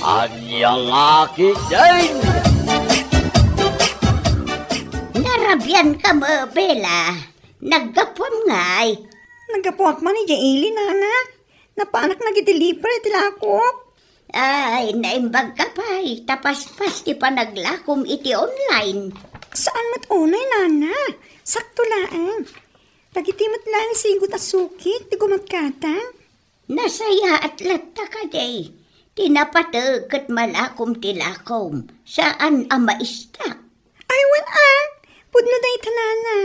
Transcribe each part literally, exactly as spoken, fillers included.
Ania nga ketdin? Narabian ka met, Bella. Naggapuam ngay? Naggapuak man idiay ili, nana. Napaanak nagideliver iti lakok. Ay, naimbag ka pay, ta paspas ti panaglakom iti online. Saan met unay, nana. Sakto laeng. Dagiti met laeng sigut a sukit ti gumatkatang. Nasayaat latta kadi ti napateg ket malakom ti lakom, saan a maistak. Ay, wen a, pudno dayta, nana.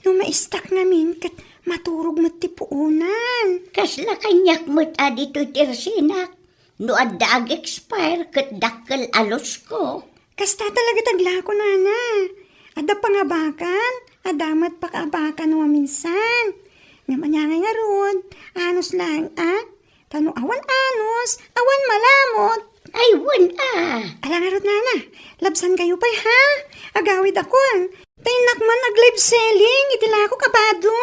No maistak ngamin ket maturog met ti puonan. Kasla kaniak met a ditoy ti resinak. No adda ag-expire ket dakkel a losko. Kasta talaga ti aglako, nana. Adda pangabakan, adda met pakaabakan no maminsan. Ngem ania ngay ngarud, anus laeng a. Ta no awan anus, awan malamot. Ay, wen a. Ala ngarud, nana, labsankayo pay, ha? Agawidakon. Ta innak man ag-live selling iti lakok a bado.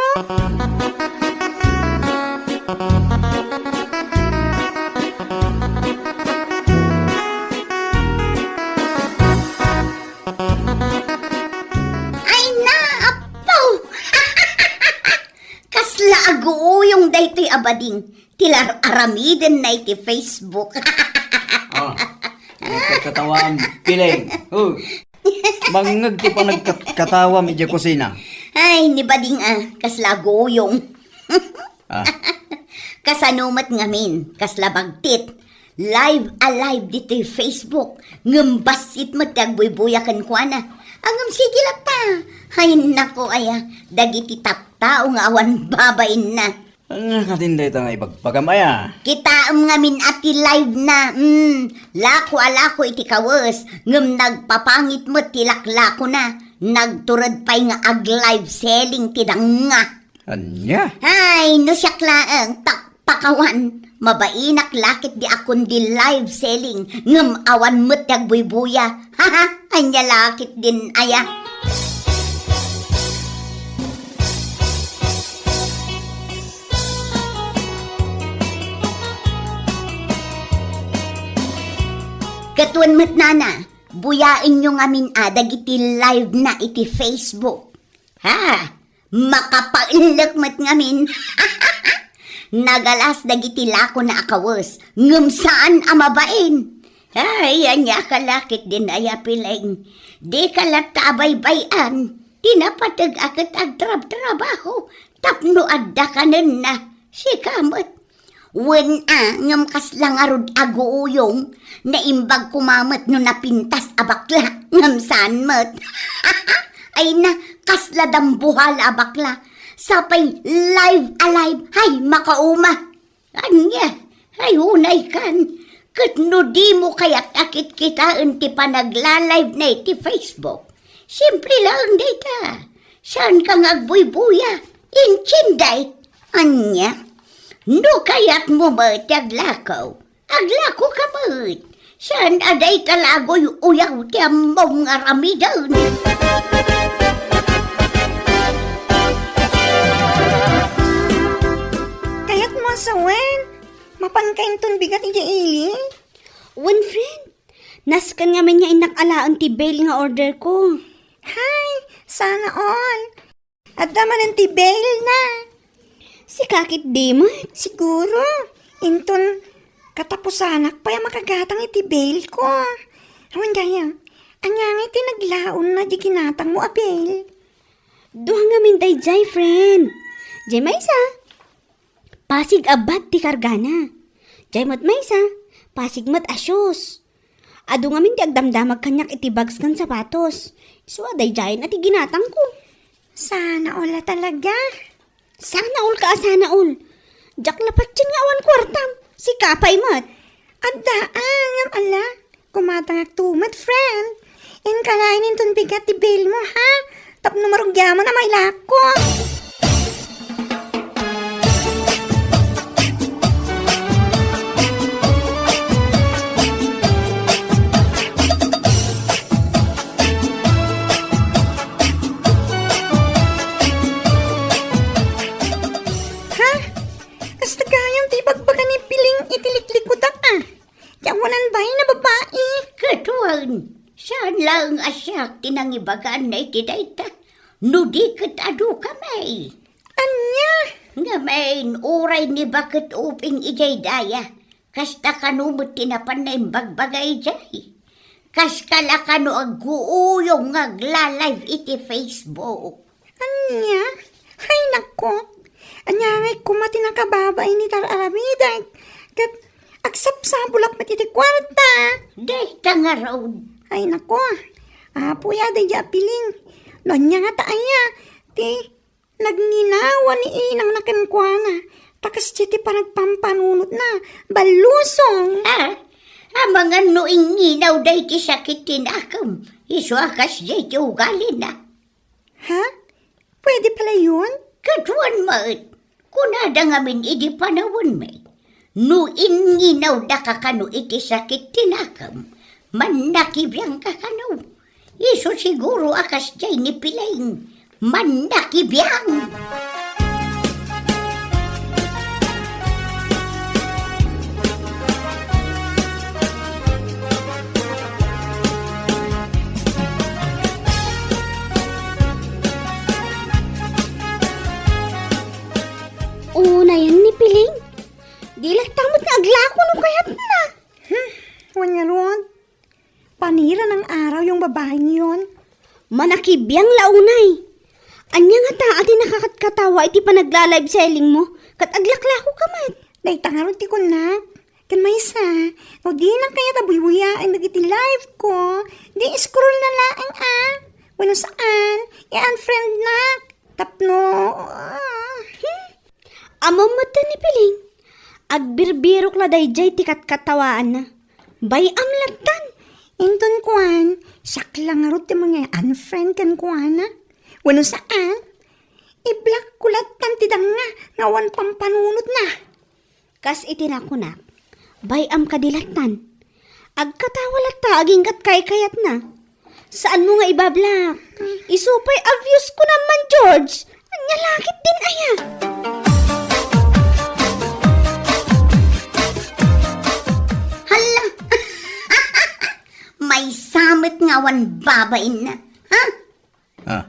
Ay, naapo! Kasla aguuyong daytoy a bading ti lar-aramidenna iti Facebook. Ah, nagkatawaan, Piling. Oh. Mangngeg ti panagkatkatawam idiay kusina. Ay, ni bading a, kasla aguuyong. Ah. Kasano met ngamin, kasla bagtit. Live a live ditoy Facebook, ngem bassit met ti agbuybuya kenkuana. Ngem sige latta. Ay, nako aya, dagiti tattao nga awan babainna. Ania kadin dayta nga ibagbagam aya? Kitaem ngamin a ti live na, mm, lako a lako iti kawes, ngem nagpapangit met ti laklakona. Nagtured pay nga ag-live selling ti dangna. Ania? Ay, no siak laeng, pakpakawan. Mabainak la ketdi a kundi live selling, ngem awan met ti agbuybuya. Haha, ania la ketdin aya? Ket wen met, nana, buyaenyo ngamin a dagiti live na iti Facebook. Ha? Makapaellek met ngamin. Nagalas dagiti lakona a kawes, ngem saan a mabain. Ay, ania ka la ketdin aya, Piling? Dika latta a baybay-an ti napateg a ket agtrabtrabaho tapno adda kanenna. Sika met. Wen a, ngem kasla ngarud a guuyong, naimbag koma met no napintas a bakla, ngem saan met. Ay na, kasla dambuhala a bakla. Sapay live a live, hay, makauma. Ania, ay unay kan, ket no dimo kayat a kitkitaen ti panagla-live na iti Facebook, simple laeng dayta. Saanka nga agbuybuya, intindiay. Ania, no kayatmo met ti aglako, aglako ka met. Saan a dayta la aguy-uyaw ti ammom nga aramiden. Kayatmo a sawen, mapanka inton bigat idiay ili? Wen, friend. Nasken ngamin nga innak alaen ti bail nga order ko. Hay, sana all. Adda manen ti bail na. Sika ketdi met. Siguro, inton katapusanak pay a makagatang iti bail ko. Awan gayam, ania ngay ti naglaonna diay ginatangmo a bail? Dua ngamin daydiay, friend. Diay maysa, pasig a bag ti kargana. Diay met maysa, pasig met a shoes. Adu ngamin ti agdamdamag kaniak iti bags ken sapatos. Isu a daydiayen a ti ginatangko. Sana all a talaga. Sana all ka a sana all. Diak la patien nga awan kuartam. Sika pay met. Adda, ah, ngem ala. Kumatangakto met, friend. Inka laeng inton bigat ti bail mo, ha? Tapno marugiaman a mailako. Ha? Kasta gayam ti ibagbaga ni Piling iti liklikudak, ah. Ti awanan bain a Wen, saan laeng a siak ti nangibaganna iti dayta, no di ket adu kami. Ania? Ngamin, uray ni baket uping idiay daya, kasta kano met ti napanna imbagbaga idiay. Kas kala kano agguuyong nga agla-live iti Facebook. Ania? Ay, nako. Ania ngay koma ti nakababain iti ar-aramidek? Ket agsapsapulak met iti kuarta. Dayta ngarud. Ay, nako. Apo ya, daydi a piling. No ania ngata aya ti nagnginawa ni inangna kenkuana, ta kasdiay ti panagpampanunotna, ballusong. Ah, amangan no ingnginaw daydi sakit ti nakem, isu a kasdiay ti ugalina. Ha? Pwede pala yun? Kaduan met, kunada ngamin idi panawenmi. No innginaw daka kano iti sakit ti nakem, mannakibiang ka kano. Isu siguro a kasdiay ni Piling, mannakibiang. Unayen ni Piling. Di latta met nga aglako no kayatna. Hmm, wen ngarud. Panira nang araw yung babaeng yon. Manakibiang la unay. Ania ngata a di nakakatkatawa iti panagla-live selling mo, ket aglaklako ka met? Dayta ngarud ti kunnak. Ken maysa, no dinak kayat a buybuyaen dagiti live ko, di scroll na laeng a. Wenno saan, i-unfriend nak. Tapno, ah, hmm. Ammom met ni Piling, agbirbirok la daydiay ti katkatawaanna. Bay-am lattan. Inton kuan, siak la ngarud ti mangin-unfriend kenkuana. Wenno saan, i-block ko lattan ti danga nga awan pampanunotna. Kas iti nakunak, bay-am kadi lattan. Agkatawa latta agingga kaykayatna. Saanmo nga ibablak? Isu pay a views ko naman, George. Ania la ketdin aya? Hala! Maysa met nga awan babainna. Ha? Ah.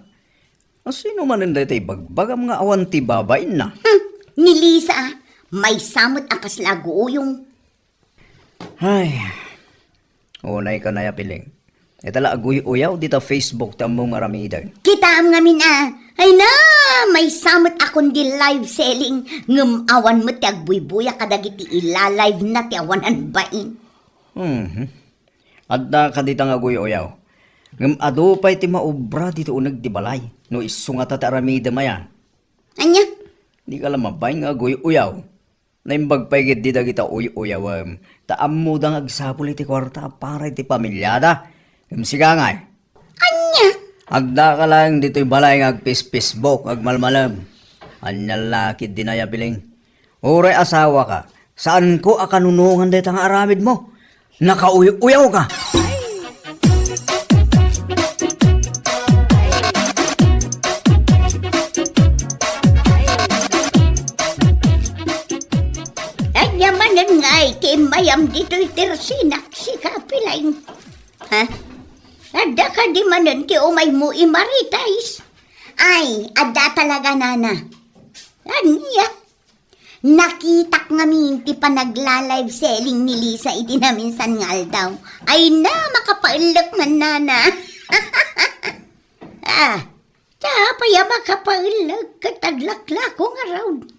Asino manen dayta ibagbagam nga awan ti babainna? Hmm, ni Lisa, maysa met a kasla aguuyong. Ay, unay ka na ya, Piling. Ita la aguy-uyaw dita Facebook ti ammom nga aramiden. Kitaem ngamin a, ay na, maysa met a kundi live selling, ngem awan met ti agbuybuya kadagiti ila-live na ti awanan bain. Mhm. Adda ka dita nga aguy-uyaw. Ngem adu pay ti maubra ditoy uneg ti balay, no isu ngata ti aramidem aya. Ania? Di ka la mabain nga aguy-uyaw. Naimbag pay ketdi dagita uy-uyawem, ta ammoda nga agsapul iti kuarta a para iti pamiliada. Ngem sika ngay? Ania? Adda ka laeng ditoy balay nga agpis-Facebook, agmalmalem. Ania la ketdin aya, Piling? Uray asawa ka, saanko a kanunongan dayta nga aramidmo. Nakauy-uyaw ka. Ania manen ngay ti immayam ditoy tersinak, sika, Piling? Ha? Adda kadi manen ti umaymo i Marites? Ay, adda talaga, nana. Ania? Nakitak ngamin ti panagla-live selling ni Lisa iti naminsan nga aldaw. Ay na, makapaellek man, nana. Ah, ta apay a makapaellek ket aglaklako ngarud.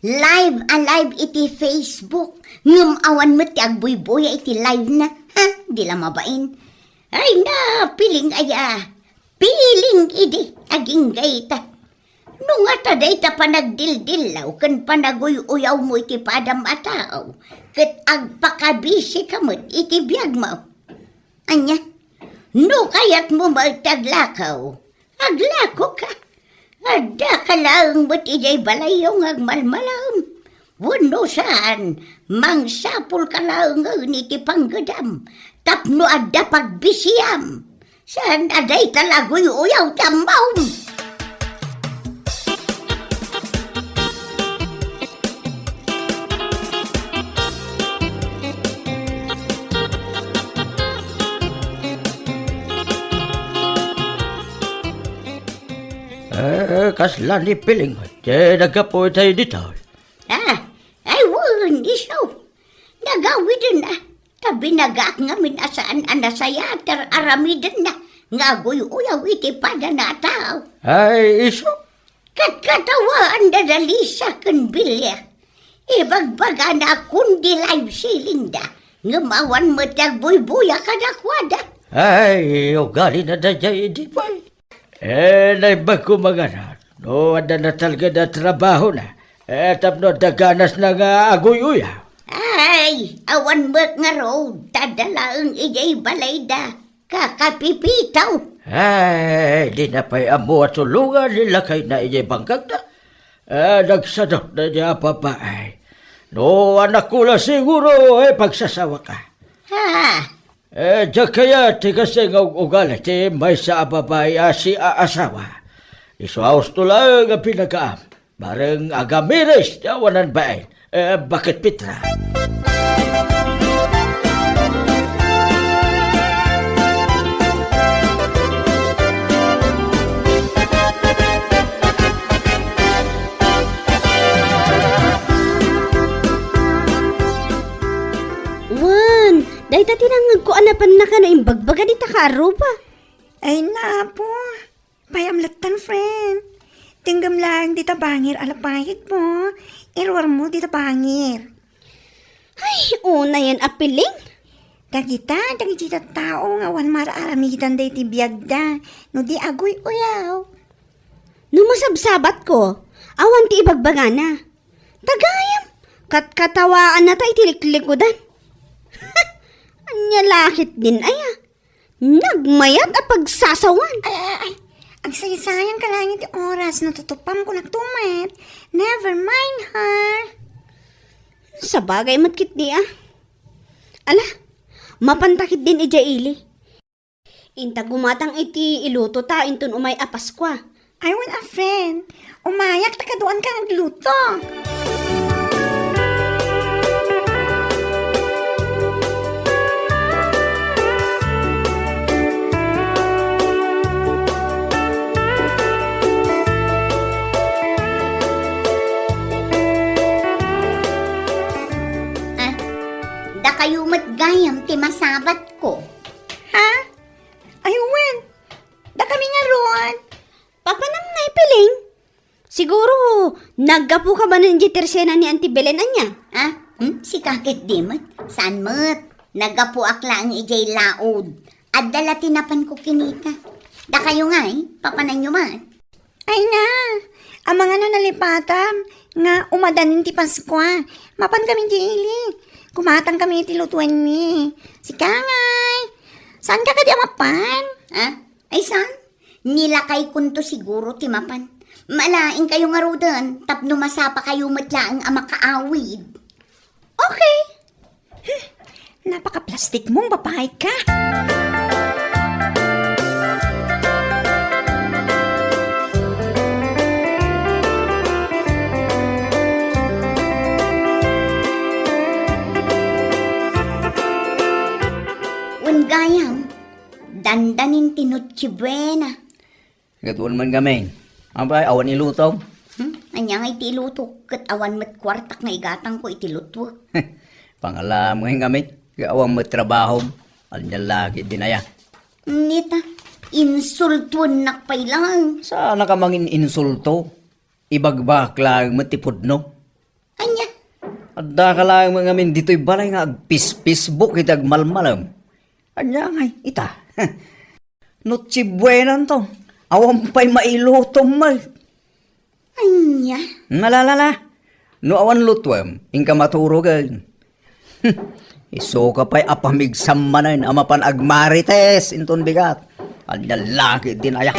Live a live iti Facebook, ngem awan met ti agbuybuya iti live na. Ha, di la mabain. Ay na, Piling aya. Piling idi, agingga ita. No ngata dayta panagdildillaw ken panaguy-uyawmo iti padam a tao, ket agpakabisi ka met iti biagmo. Ania? No kayatmo met ti aglakaw, aglako ka. Adda ka laeng met idiay balayyo nga agmalmalem. Wenno saan, mangsapul ka laengen iti panggedam tapno adda pagbisiam. Saan a dayta la aguy-uyaw ti ammom. Kasla ni Piling ti naggapu itay ditoy. Ah, ay wen, isu. Nagawiden a. Ta binagaak ngamin a saan a nasayaat ti ar-aramidenna nga aguy-uyaw iti padana a tao. Ay, isu. Ket katawaan da da Lisa ken Billy. Ibagbagana a kundi live selling da, ngem awan met ti agbuybuya kadakuada. Ay, ugalina daydiay idi pay. Eh, naimbag koma ngarud, no adda natalged a trabahona, eh, tapno adda ganasna nga aguy-uyaw. Ay, awan met ngarud, ta adda laeng idiay balayda. Kakapipitaw. Ay, dina pay ammo a tulongan ni lakayna idiay bangkagda. Eh, nagsadutna idiay a babai. No anakko la siguro, eh, pagsasawaka. Ha? Eh, diak kayat ti kasi nga ug-ugali ti maysa a babai a siaasawa. Isu a husto laeng a binagaam. Bareng agamiris ti awanan bain. Eh, bakit, Petra? Wen, dayta ti nangngegko a napannaka no imbagbaga dita kaaruba. Ay, napo. Payam lattan, friend. Tinggem laeng dita bangir a lapayek mo. Iruar mo dita bangir. Ay, unayen a piling. Dagita, dagiti tattao nga awan mar-aramidan daydi biagda no di aguy-uyaw. No masabsabatko, awan ti ibagbagana. Tagayam, katkatawaannata iti liklikudan. Ania la ketdin aya? Nagmayat a pagsasawan. Ay, ay, ay. Agsaysayangka laeng iti oras no tutupam kunakto met. Never mind her. Sabagay met ketdi a. Ala, mapanta ketdin idiay ili. Inta gumatang iti ilutota inton umay a Paskua. Ay, wen a friend. Umayak ta kaduanka nga agluto. Ah, dakayo met gayam ti masabatko. Ha? Ay, wen. Dakami ngarud. Papanam nga ipiling? Siguro, naggapuka manen idiay tersena ni Auntie Belen, ania? Ah? Hmm? Sika ketdi met? Saan met? Naggapuak laeng idiay laod. Adda la ti napanko kinita. Dakayo ngay, papananyo met? Ay na, amangan a nalipatam nga umadanin ti Paskua. Mapankami idiay ili. Kumatangkami iti lutuenmi. Sika ngay. Saanka kadi a mapan? Ah? Ay, saan? Ni lakaykonto siguro ti mapan. Malaingkayo ngaruden tapno masapakayo met laeng a makaawid. Okay. Hmm, napakaplastik mong babae ka. Wen gayam, dandanin ti Noche Buena. Ket wen man ngamin. Apay, awan ilutom? Hmm? Ania nga iti iluto? Ket awan met kuartak nga igatangko iti lutuek. Pangalaam ngay ngamin, ket awan met trabahom. Ania la ketdin aya? Nita, insultuennak pay laeng. Saanka mangin-insulto? Ibagbagak laeng met ti pudno. Ania? Addaka laeng ngamin ditoy balay nga agpis-Facebook iti agmalmalem. Ania ngay ita? Noche Buenanto. Awan pay mailutom met. Ania? Nalalala. No awan lutuem, inka maturogen. Isuka pay a pamigsam manen a mapan agmarites inton bigat. Ania la ketdin aya?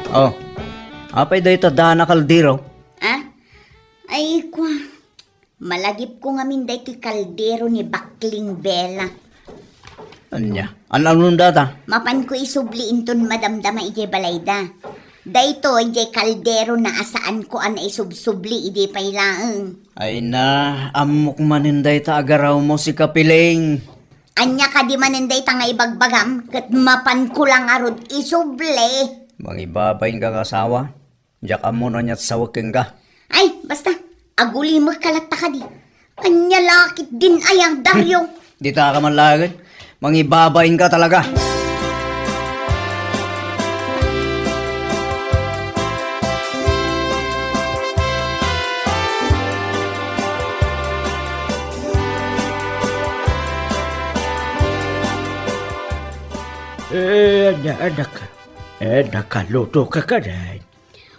Oh, apay dayta dana kaldero? Ah? Ay, kua. Malagipko ngamin daytoy kaldero ni Bakling Bella. Ania? An-anon data? Mapanko isubli inton madamdama idiay balayda. Daytoy, diay kaldero na a saanko a naisubsubli idi pay laeng. Ay na, ammok manen dayta a garawmo, sika Piling. Ania kadi manen dayta nga ibagbagam, ket mapanko la ngarud isubli. Mangibabain ka nga asawa? Diak ammo no aniat sawek kenka. Ay, basta, agulimek ka latta kadi. Ania la ketdin aya, Dario? Dita ka man laeng. Mangibabain ka talaga. Eh, ania, anak? Eh, nakaluto ka kadi?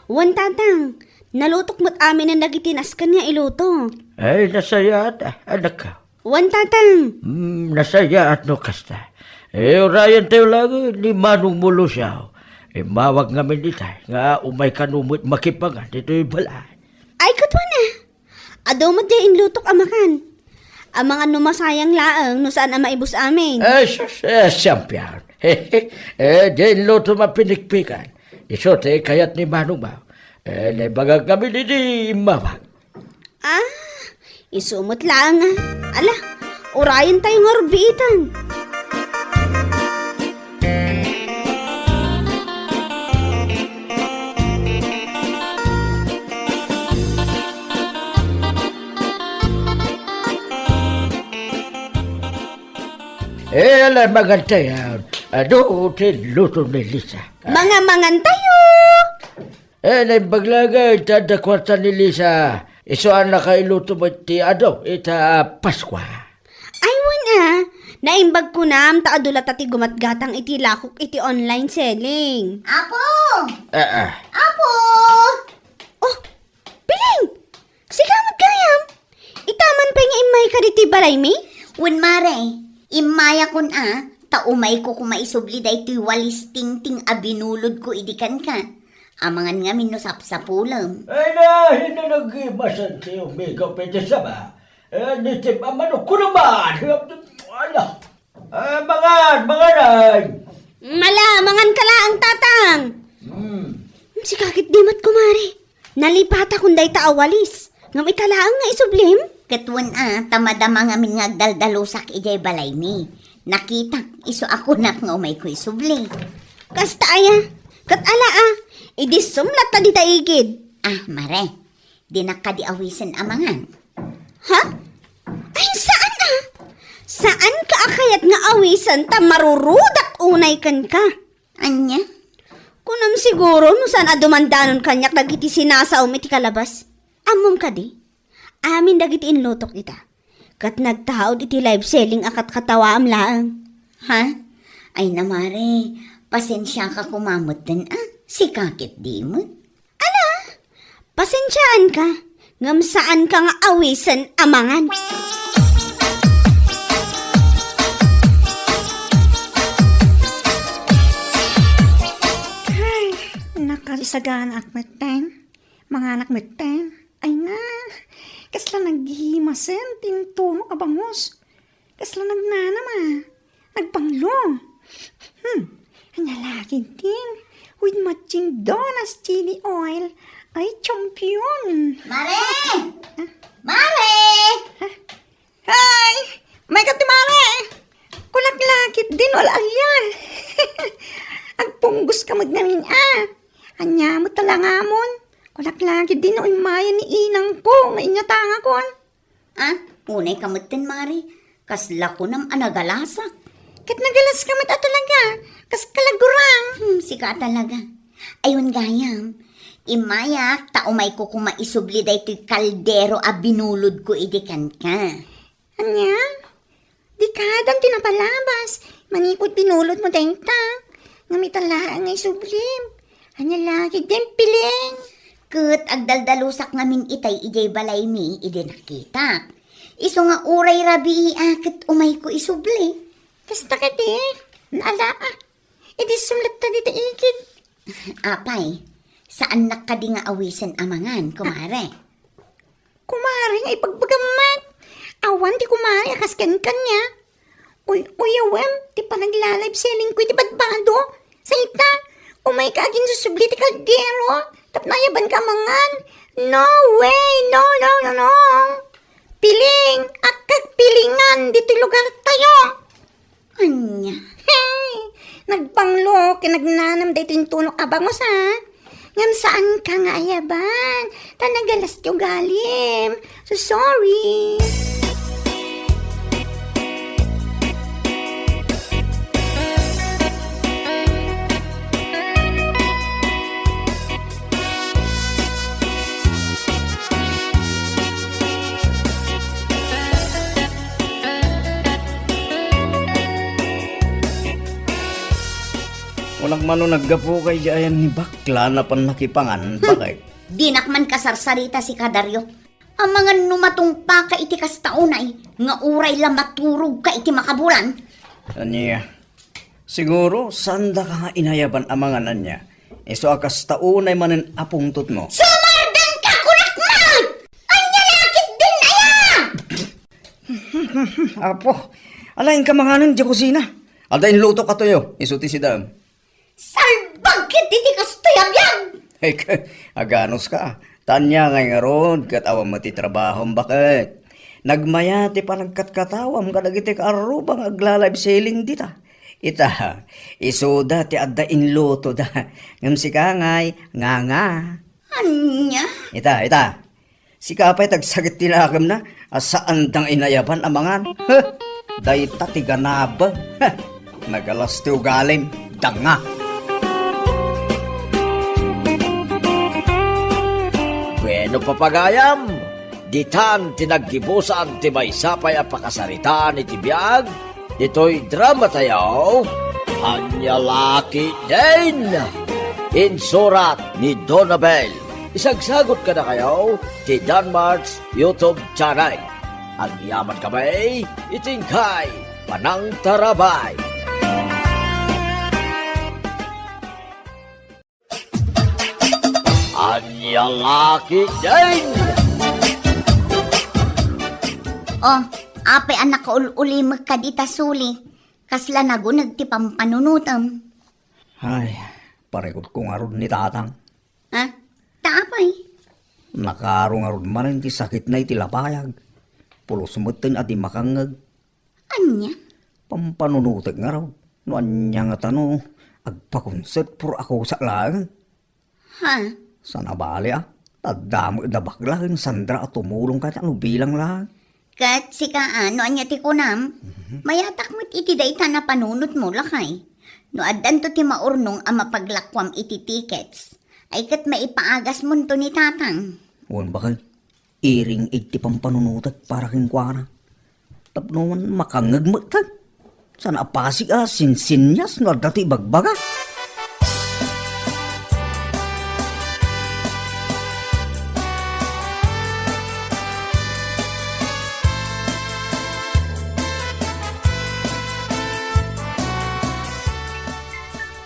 Wen, Tatang. Nalutok met aminen dagiti nasken nga iluto. Ay, nasayaat, ah, anak. Wen, Tatang. Hmm, nasayaat no kasta. Eh, urayen tayo lang ni Manong Mulusiaw. Immawag ngamin ita nga umay kano met makipangan ditoy balay. Ay, ket wen, ah. Adu met diay inlutok a makan. Amangan no masayang laeng no saan a maibus amin. Eh, sus, eh, siampian. Eh, diay inluto mapinikpikan. Isu ti kayat ni Manong Mau. Eh, naibagak ngamin idi immawag. Ah, isu met laeng, ah. Ala, urayen tayo ngarud biitan. Eh, ala, mangan tayo. Adu ti luto ni Lisa. Mangamangan tayo. Eh, naimbag laeng ta adda kuarta ni Lisa. Isu a nakailuto met ti adu ita a Paskua. Ay, wen a, naimbag kunam ta adu latta ti gumatgatang iti lakok iti online selling. Apo! Ah, ah. Apo! Oh, Piling! Sika met gayam? Ita man pay nga immayka ditoy balaymi? Wen, mare, immayakon a, ta umayko koma isubli daytoy walis tingting a binulodko idi kenka. Amangan ngamin no sapsapulem. Ay na, hinanaggimasan ti umigaw pay ti saba. Eh, nitib a manok ko naman. Ala. Eh, mangan, mangan ay. Mala, mangan ka laeng, Tatang. Hmm. Sika ketdi met, kumare. Nalipatakon dayta a walis. Ngem ita laeng nga isublim? Ket wen a, ta madama ngamin nga agdaldalusak idiay balaymi. Nakitak, isu a kunak nga umayko isubli. Kasta aya? Ket ala a, idissum latta dita igid. Ah, mare, dinak kadi awisen a mangan. Ha? Ay, saan a? Saanka a kayat nga awisen ta marurudak unay kenka. Ania? Kunam siguro no saan a dumandanon kaniak dagiti sinasaom iti kalabas. Ammom kadi? Amin dagiti inlutok ita. Ket nagtaud iti live selling a katkatawaam laeng. Ha? Ay na, mare, pasensiaka koma metten a, sika ketdi met. Ala, pasensiaanka, ngem saanka nga awisen a mangan. Ay, nakasaganaak metten. Manganak metten. Ay na, kasla naggimasen ti intuno a bangus. Kasla nagnanam a. Nagbanglo. Hmm. Ania la ketdin? With matching donas chili oil. Ay, champion. Mare! Ah? Mare! Ah? Ay! May ka ti mare! Kulak la ketdin, wala agyan. Agpunggos ka met ngamin a. Ania met a langamon? Kulak la ketdin no immay ni inangko nga inyatangakon. Ah, unay ka metten, mare. Kasla kunam a nagalasak. Ket nagalas ka met a talaga. Kas kalagurang. Hmm, sika a talaga. Ay wen gayam. Immayak, ta umayko koma isubli daytoy kaldero a binulodko idi kenka. Ania? Di kadam ti napalabas. Manipud binulodmo dayta. Ngem ita laeng nga isublim. Ania la ketdin, Piling? Ket agdaldalusak ngamin itay idiay balaymi idi nakitak. Isu nga uray rabii a ket umayko isubli. Kasta kadi, naala a. Idissum latta dita igid. Apay, saannak kadi nga awisen a mangan, kumare? Kumare nga ibagbagam met. Awan ti kumare a kas ken kaniak. Uy, uyawem, ti panagla-live selling ko iti badbado. Sa ita, umayka agin susubli ti kaldero. Tapno ayabanka amangan. No way! No, no, no, no! Piling! Akkagpilingan ditoy lugartayo! Ania? Hey! Nagbanglo ken nagnanam daytoy intulok a bangus, a? Ngem saanka nga ayaban, ta nagalas ti ugalim. So sorry. Unak mano naggapuka idiay ayan ni bakla na pannakipangan, bakit? Dinak man kasarsarita sika, Dario. Amangan no matungpaka iti kasta unay, nga uray la maturogka iti makabulan. Ania? Siguro, saandaka nga inayaban amangan ania. Isu a kasta unay manen a pungtotmo. Sumardengka, kunak met! Ania la ketdin aya? Apo, alaenka manganen idiay kusina. Adda inlutok a tuyo, isu ti sidaem. Salbag ketdi ti kastoy a biag! Ek, aganuska. Ta ania ngay ngarud, ket awan met ti trabahom, baket? Nagmaya ti panagkatkatawam kadagiti kaarruba nga agla-live selling dita. Ita, isuda ti adda inlutoda. Ngem sika ngay, nganga. Ania? Ita, ita. Sika pay ti agsakit ti nakemna, a saanda nga inayaban amangan. Huh! Dayta ti ganabem. Huh! Nagalas ti ugalim, danga. Bueno, papagayam, ditan ti naggibusan ti maysa pay a pakasaritaan iti biag, ditoy drama tayo, Ania la ketdin? Insurat ni Donabel. Isagsagot kadakayo ti Danmart's YouTube channel. Agyaman kami iti inkay panangtarabay. Ania la ketdin? Oh, apay a nakaul-ulimek kadi ta suli? Kasla naguneg ti pampanunotem. Ay, parikutko ngarud ni tatang. Ha? Ta apay? Nakaro ngarud manen ti sakitna iti lapayag. Pulos metten a di makangngeg. Ania? Pampanunotek ngarud. No ania ngata no agpakonsertpor a kusak laeng. Ha? Saan a bale, a? Ta adda met da bakla ken Sandra a tumulong kayat no bilang laeng. Ket sika, a, no ania ti kunam? Mhm. Mayatak met iti dayta a panunotmo, lakay. No addanto ti maurnong a mapaglakuam iti tickets, ay ket maipaagasmonto ni tatang. Wen, bakay. Iring-ig ti pampanunotek para kenkuana. Tapno man makangngeg met. Saan a pasig a sinsinnias no adda ti ibagbaga.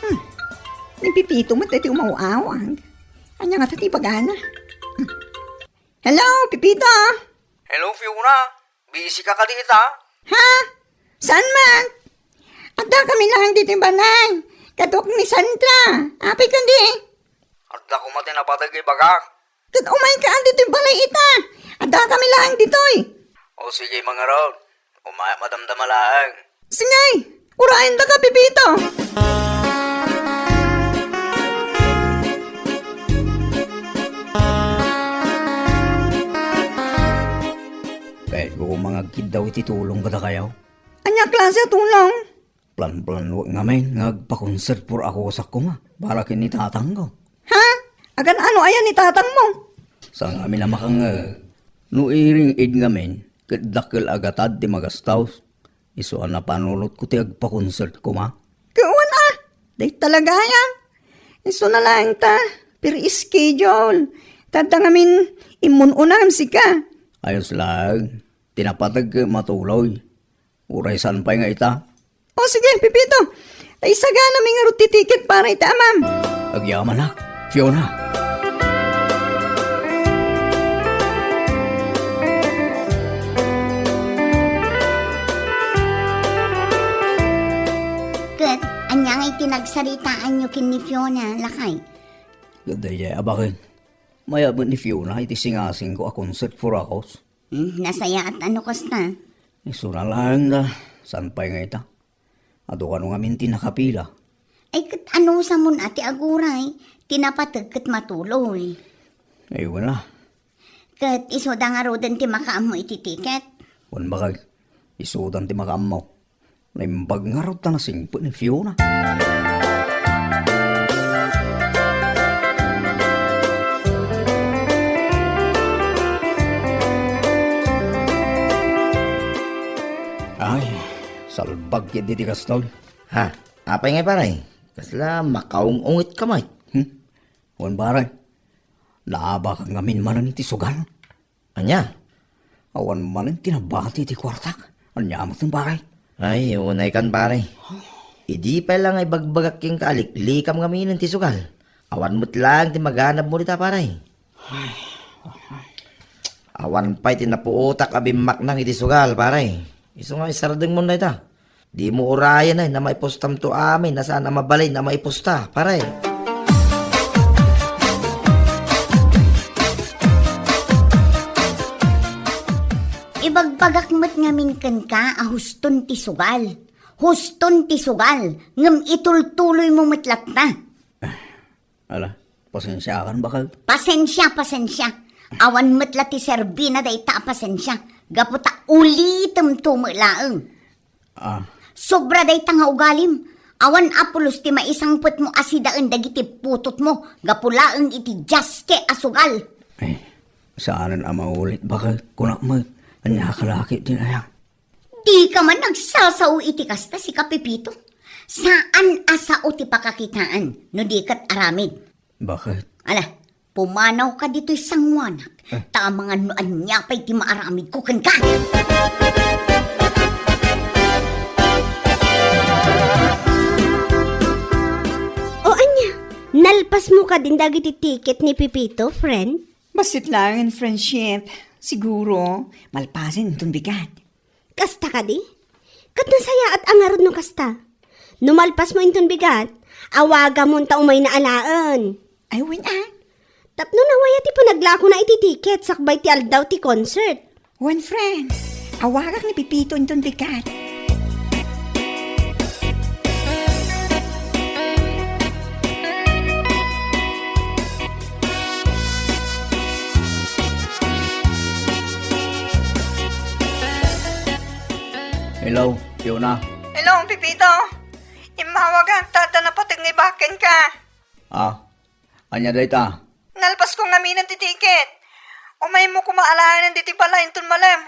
Hmm. Ni Pepito met ti umaw-awag. Ania ngata ti ibagana? Hmm. Hello, Pepito? Hello, Fiona. Busy ka kadi ita? Ha? Saan man? Adda kami laeng ditoy balay. Kadua ni Sandra. Apay kadi? Adda koma ti napateg nga ibagak. Ket umayka ditoy balay ita. Adda kami laeng ditoy. O sige, mangarod. Umayak madamdama laeng. Sige, urayen daka, Pepito. Kayatko koma nga agkiddaw iti tulong kadakayo. Ania a klase a tulong? Plan-planuek ngamin nga agpakonsertpor a kusak koma para ken ni tatangko. Ha? Agan-ano aya ni tatangmo? Saan ngamin a makangngeg. No iring-ig ngamin, ket dakkel a gatad ti magastos. Isu a napanunotko ti agpakonsert koma. Ket wen a, dayta la gayam. Isuna laeng ta, per schedule. Ta adda ngamin immun-una ngem sika. Ayos laeng. Ti napateg ket matuloy. Uray saan pay nga ita. O sige, Pepito. Ta isaganami ngarud ti ticket para iti amam. Agyamanak, Fiona. Nagsaritaanyo ken ni Fiona, lakay? Ket daydiay a baket. Mayat met ni Fiona iti singasingko a concert for a cause. Hmm, nasayaat a no kasta. Isuna laeng da, saan pay nga ita? Adu kano ngamin ti nakapila. Ay, ket anusamon a ti aguray, ti napateg ket matuloy. Ay, wala. Ket isuda ngaruden ti makaammo iti tiket? Wen, baket. Isudan ti makaammo. Naimbag ngarud ta nasingpet ni Fiona. Ay, salbag ketdi ti kastoy. Ha? Apay ngay, pare? Kasla makaung-unget ka met. Hmm? Wen, pare. Naabakak ngamin manen iti sugal. Ania? Awan manen ti nabati iti kuartak. Ania met, pare? Ay, unay kan, pare. Idi pay la nga ibagbagak kenka a liklikam ngamin ti sugal. Awan met laeng ti maganabmo dita, pare. Awan pay ti napuotak a bimmaknang iti sugal, pare. Isu nga isardengmon dayta. Dimo urayen, ay, na maipostamto amin a saan a mabalin a maiposta, pare. Ibagbagak met ngamin kenka a huston ti sugal. Huston ti sugal, ngem itultuloymo met latta. Ala, pasensiakan, baket. Pasensia, pasensia. Awan met la ti serbina dayta a pasensia. Gapu ta ulitemto met laeng. Ah. Sobra dayta nga ugalim. Awan a pulos ti maisangpetmo a sidaen dagiti putotmo. Gapu laeng iti diaske a sugal. Eh, saanen a maulit, baket. Kunak met, ania ka la ketdin aya? Dika man agsasao iti kasta, sika Pepito. Saan a sao ti pakakitaan no di ket aramid. Baket? Ala, pumanawka ditoy sanguanak, eh, ta amangan no ania pay ti maaramidko kenka. O ania, nalpasmo kadin dagiti tiket ni Pepito, friend? Bassit laengen, friendship. Siguro, malpasen inton bigat. Kasta kadi? Ket nasayaat a ngarud no kasta. No malpasmo inton bigat, awagamon ta umayna alaen. Ay, wen a. Tapno nawaya ti panaglakona iti tiket sakbay ti aldaw ti concert. Wen, friend. Awagak ni Pepito inton bigat. Hello, Fiona. Hello, Pepito. Immawagak ta adda napateg nga ibagak kenka. Ah, ania dayta? Nalpasko ngaminen ti tiket. Umaymo koma alaenen ditoy balay inton malem.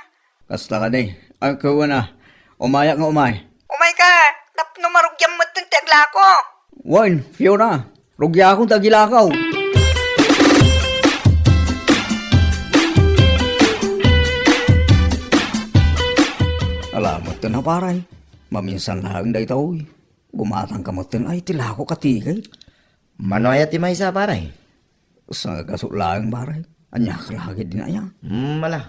Kasta kadi. Ay, kawana. Umayak nga umay. Umayka, tapno marugiam metten ti aglako. Wen, Fiona, rugiakon ti agilakaw. Ala metten a, pare. Maminsan laeng dayta, uy. Gumatangka metten ay ti lako ka tiket. Mano aya ti maysa, pare? Sangagaso laeng, pare. Ania ka la ketdin aya? Hmm, ala.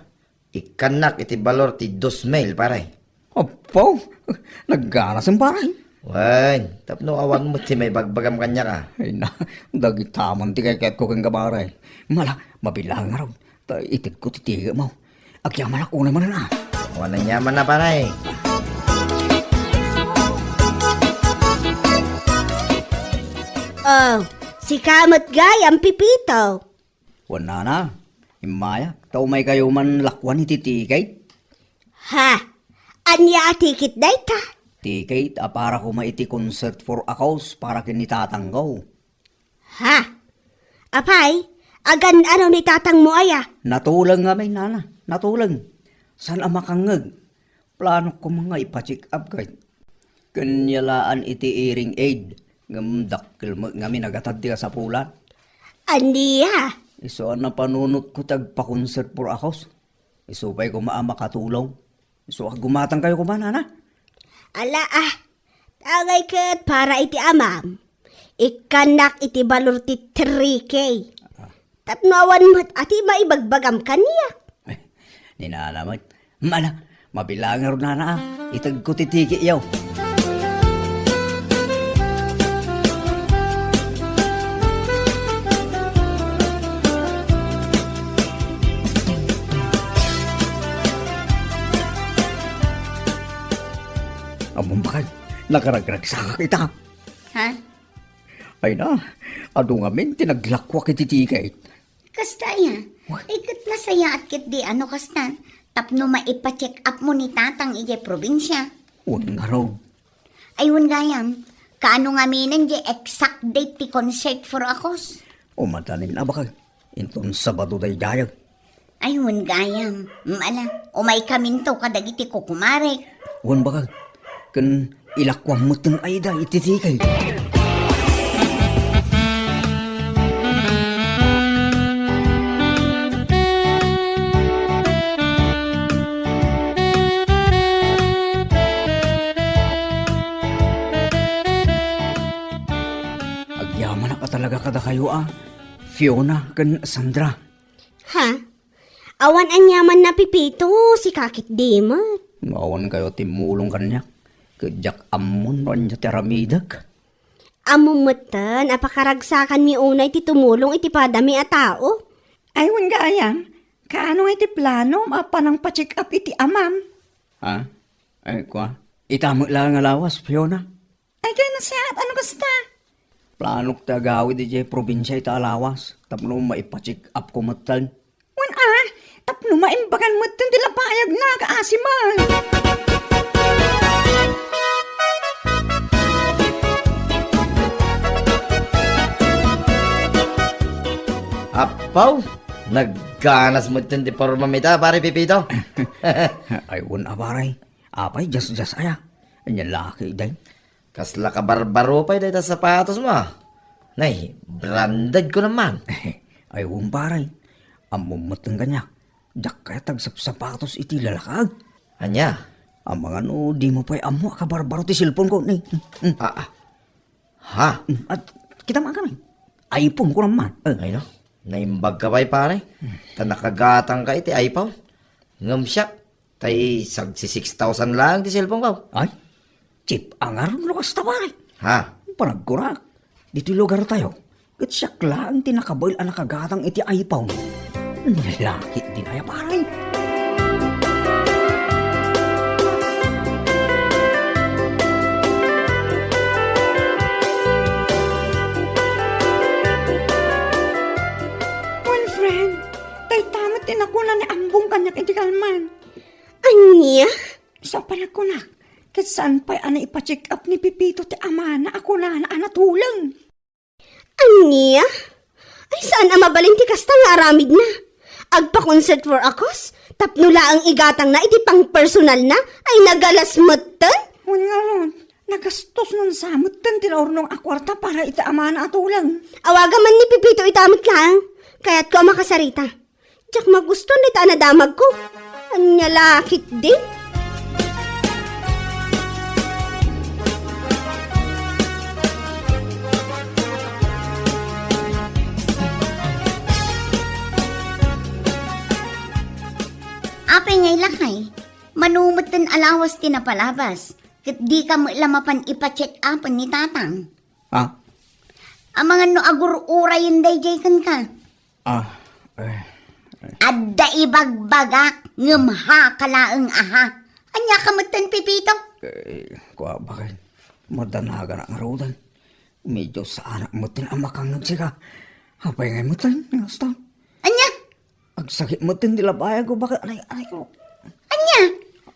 Ikkannak iti balor ti dos mil, pare. Apo, nagganasem, pare. Wen, tapno awan met ti maibagbagam kaniak a. Ay na, dagita man ti kayatko kenka, pare. Mala, mabilang ngarud. Ta itedko ti tiketmo. Agyamanak unay manen a. Awan aniamanna, pare. Oh, sika met gayam, Pepito. Wen, nana, immayak, ta umaykayo man lakuan iti tiket. Ha? Ania a tiket dayta? Tiket a para koma iti concert for a cause para ken ni tatangko. Ha? Apay, agan-ano ni tatangmo aya? Natuleng ngamin, nana. Natuleng. Saan a makangngeg. Planok koma nga ipa-check up ket. Ken yalaan iti hearing aid. Ngem dakkel met ngamin a gatad ti kasapulan. Ania? Isu a napanunotko ti agpa-concert for a cause. Isu pay koma a makatulong. Isu a gumatangkayo koma, nana. Ala, ah. Agay ket para iti amam. Ikkannak iti balor ti three K. Tapno awan met a ti maibagbagam kaniak. Ay, ni nana met. Mala, mabilang ngarud, nana, a. Itedko ti tiketyo. Nakaragragsakak ita. Ha? Ay na, adu ngamin ti naglakuak iti tiket. Kasta aya? Uy. Ay, ket nasayaat ketdi a no kasta, tapno maipa-check up mo ni Tatang idiay probinsia. Wen ngarud. Ay, wen gayam, kaano ngaminen diay exact date ti concert for a cause? Umadanin a bakay. Inton Sabado daydiay. Ay, wen gayam. Ala, umaykaminto kadagiti kukumarek. Wen bakay. Ken ilakuam metten a ida iti tiket. Agyamanak a talaga kadakayo a, Fiona ken Sandra. Ha? Awan aniamanna, Pepito, sika ketdi met. Awan kayo timmulong kaniak. Ket diak ammon no ania ti aramidek. Ammom metten a pakaragsakanmi unay ti tumulong iti padami a tao. Ay, wen gayam, kaano nga iti planom a panangpa-check up iti amam? Ha? Ay, kua. Ita met laeng a lawas, Fiona. Ay, kay nasayaat a no kasta. Planok ti agawid idiay probinsia ita a lawas, tapno maipa-check up ko metten. Wen a, tapno maimbagan metten ti lapayagna, kaasiman. Apaw, nagganas metten ti pormam ita, pare Pepito. Ay, wen a, pare. Apay, jas-jas aya. Ania la ketdin? Kasla kabarbaro pay dayta sapatosmo. Nay, branded ko naman. Ay, wen, pare. Ammom metten kaniak. Diak kayat agsapsapatos iti lalakag. Ania? Amangan no dimo pay ammo a kabarbaro ti cellphone ko, ni. Mm. Ah, ah. Ha? Mm, at kita man kami. iPhone ko naman. Eh. Ay, no? Naimbag ka pay, pare. Ta nakagatang ka iti iPhone. Ngem siak, tay sagsi six thousand laeng ti cellphone ko. Ay, cheap a ngarud no kasta, pare. Ha? Panagkurak. Ditoy lugar tayo, ket siak laeng ti nakabael a nakagatang iti iPhone. Nia la ketdin aya, pare. Wen, friend, dayta met ti nakuna ni Ambong kaniak iti kalman. Ania? Sa panagkunak, ket saan pay a naipa-check up ni Pepito ti amana a kunana a natuleng? Ania? Ay, saan a mabalin ti kasta nga aramidna? Agpa-concert for a cause? Tapno laeng igatangna iti pangpersonalna? Ay, nagalas metten? Wen ngarud, nagastos ngarud sa metten ti naurnong a kuarta para iti amana a tuleng. Awagam man ni Pepito ita met laeng. Kayatko a makasarita. Diak magustuan dayta a nadamagko. Ania la ketdin? Apay ngay lakay, mano metten a lawas ti napalabas, ket dika met la mapan ipa-check upen ni Tatang. Ah? Amangan no agur-urayen daydiay kenka. Ah, eh, eh. Adda ibagbagak, ngem ha ka laeng a ha. Ania ka metten, Pepito? Eh, kua, bakit? Madanaganak ngaruden. Medyo saanak metten a makangngeg sika. Apay ngay metten, nga kasta? Ania? Agsakit metten ti labayag ko, bakit? Aray, aray ko. Ania?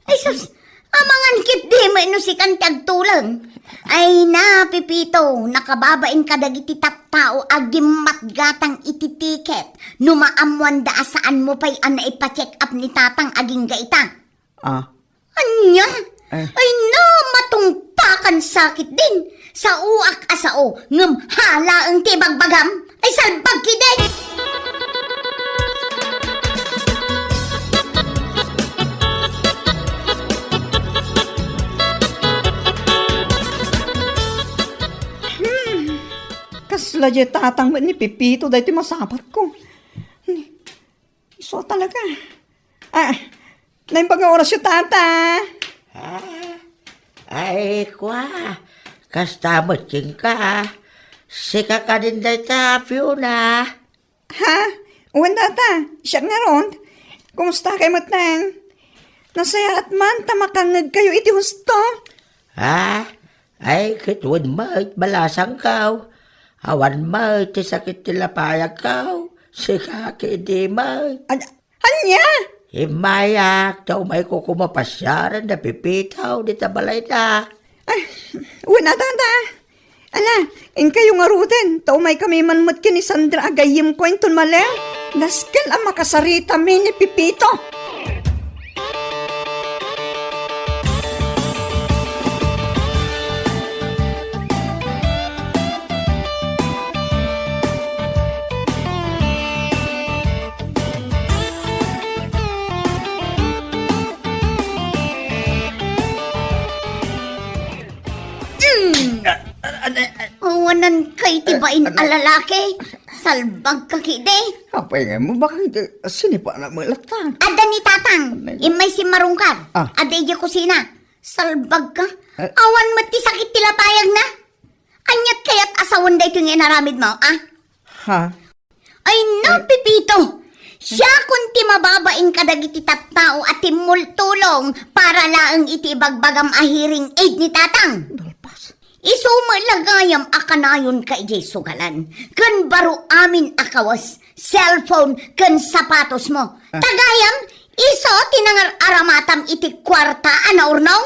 Ay sus, amangan ketdi met no sikan ti agtuleng. Ay na, Pepito, nakababain kadagiti tattao a gimmatgatang iti tiket no maammoanda a saanmo pay a naipa-check up ni Tatang agingga ita. Ah. Ania? Eh. Ay na, matungpakan sa ketdin. Saoak a sao, ngem ha laeng ti ibagbagam. Ay, salbag ketdi! Hmm. Kasla diay tatang met ni Pepito daytoy masapatko. Isu a talaga. Ah, naimbag nga orasyo, Tata. Ah, ay, kua. Kasta met kenka. Sika kadin dayta, Fiona. Ha? Wen, Tata. Siak ngarud. Kumusta kayo metten? Nasayaat man ta makangngeg kayo iti husto. Ha? Ay, ket wen met, balasangko. Awan met ti sakit ti lapayagko. Sika ketdi met. An-, ania? Immayak, ta umayko koma pasiaren da Pepito dita balayda. Ay, wen a, tata. Ala, inkayo ngaruden, ta umaykami man met ken ni Sandra a gayyemko inton maliw. Nasken a makasaritami ni Pepito. Mm. Ah, ah, ah, ah. Awanan kay ti bain a lalaki. Salbagka ketdi. Apay nga mo, baka iti sinipa na mo latta. Adda ni Tatang. Anay. Immay simmarungkar. Ah. Adda idiay kusina. Salbagka. Eh. Awan met ti sakit ti lapayagna. Aniat kayat a sawen daytoy nga inaramidmo, ah? Ha? Ay, no, Pepito! Siakon ti mababain kadagiti tattao a timmultulong para laeng iti ibagbagam a hearing aid ni Tatang. Nalpas. Isu met la gayam a kanayonka idiay sugalan, ken baro amin a kawes, cellphone, ken sapatosmo. Ah. Ta gayam, isu ti nangar-aramatam iti kuarta a naurnong?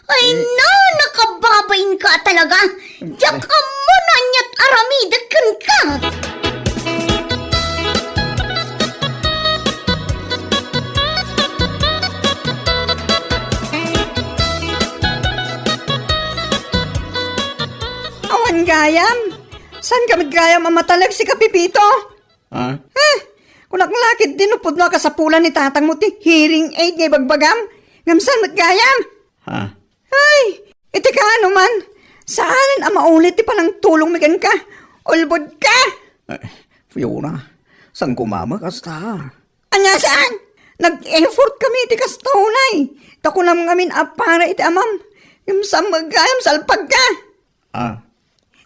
Ay, eh, no, nakababainka talaga. Diak ammo no aniat aramidek kenka. Awan gayam. Saanka met gayam a matalek, sika Pepito? Ah? Eh, kunak la ketdi no pudno a kasapulan ni tatangmo ti hearing aid nga ibagbagam. Ngem saan met gayam? Ha? Ay, iti kaano man, saanen a maulit ti panangtulongmi kenka. Ulbodka! Eh, Fiona, saan koma met kasta? Ania saan? Nag-effort kami iti kasta unay. Ta kunam ngamin a para iti amam. Ngem saan met gayam, salpagka. Ah.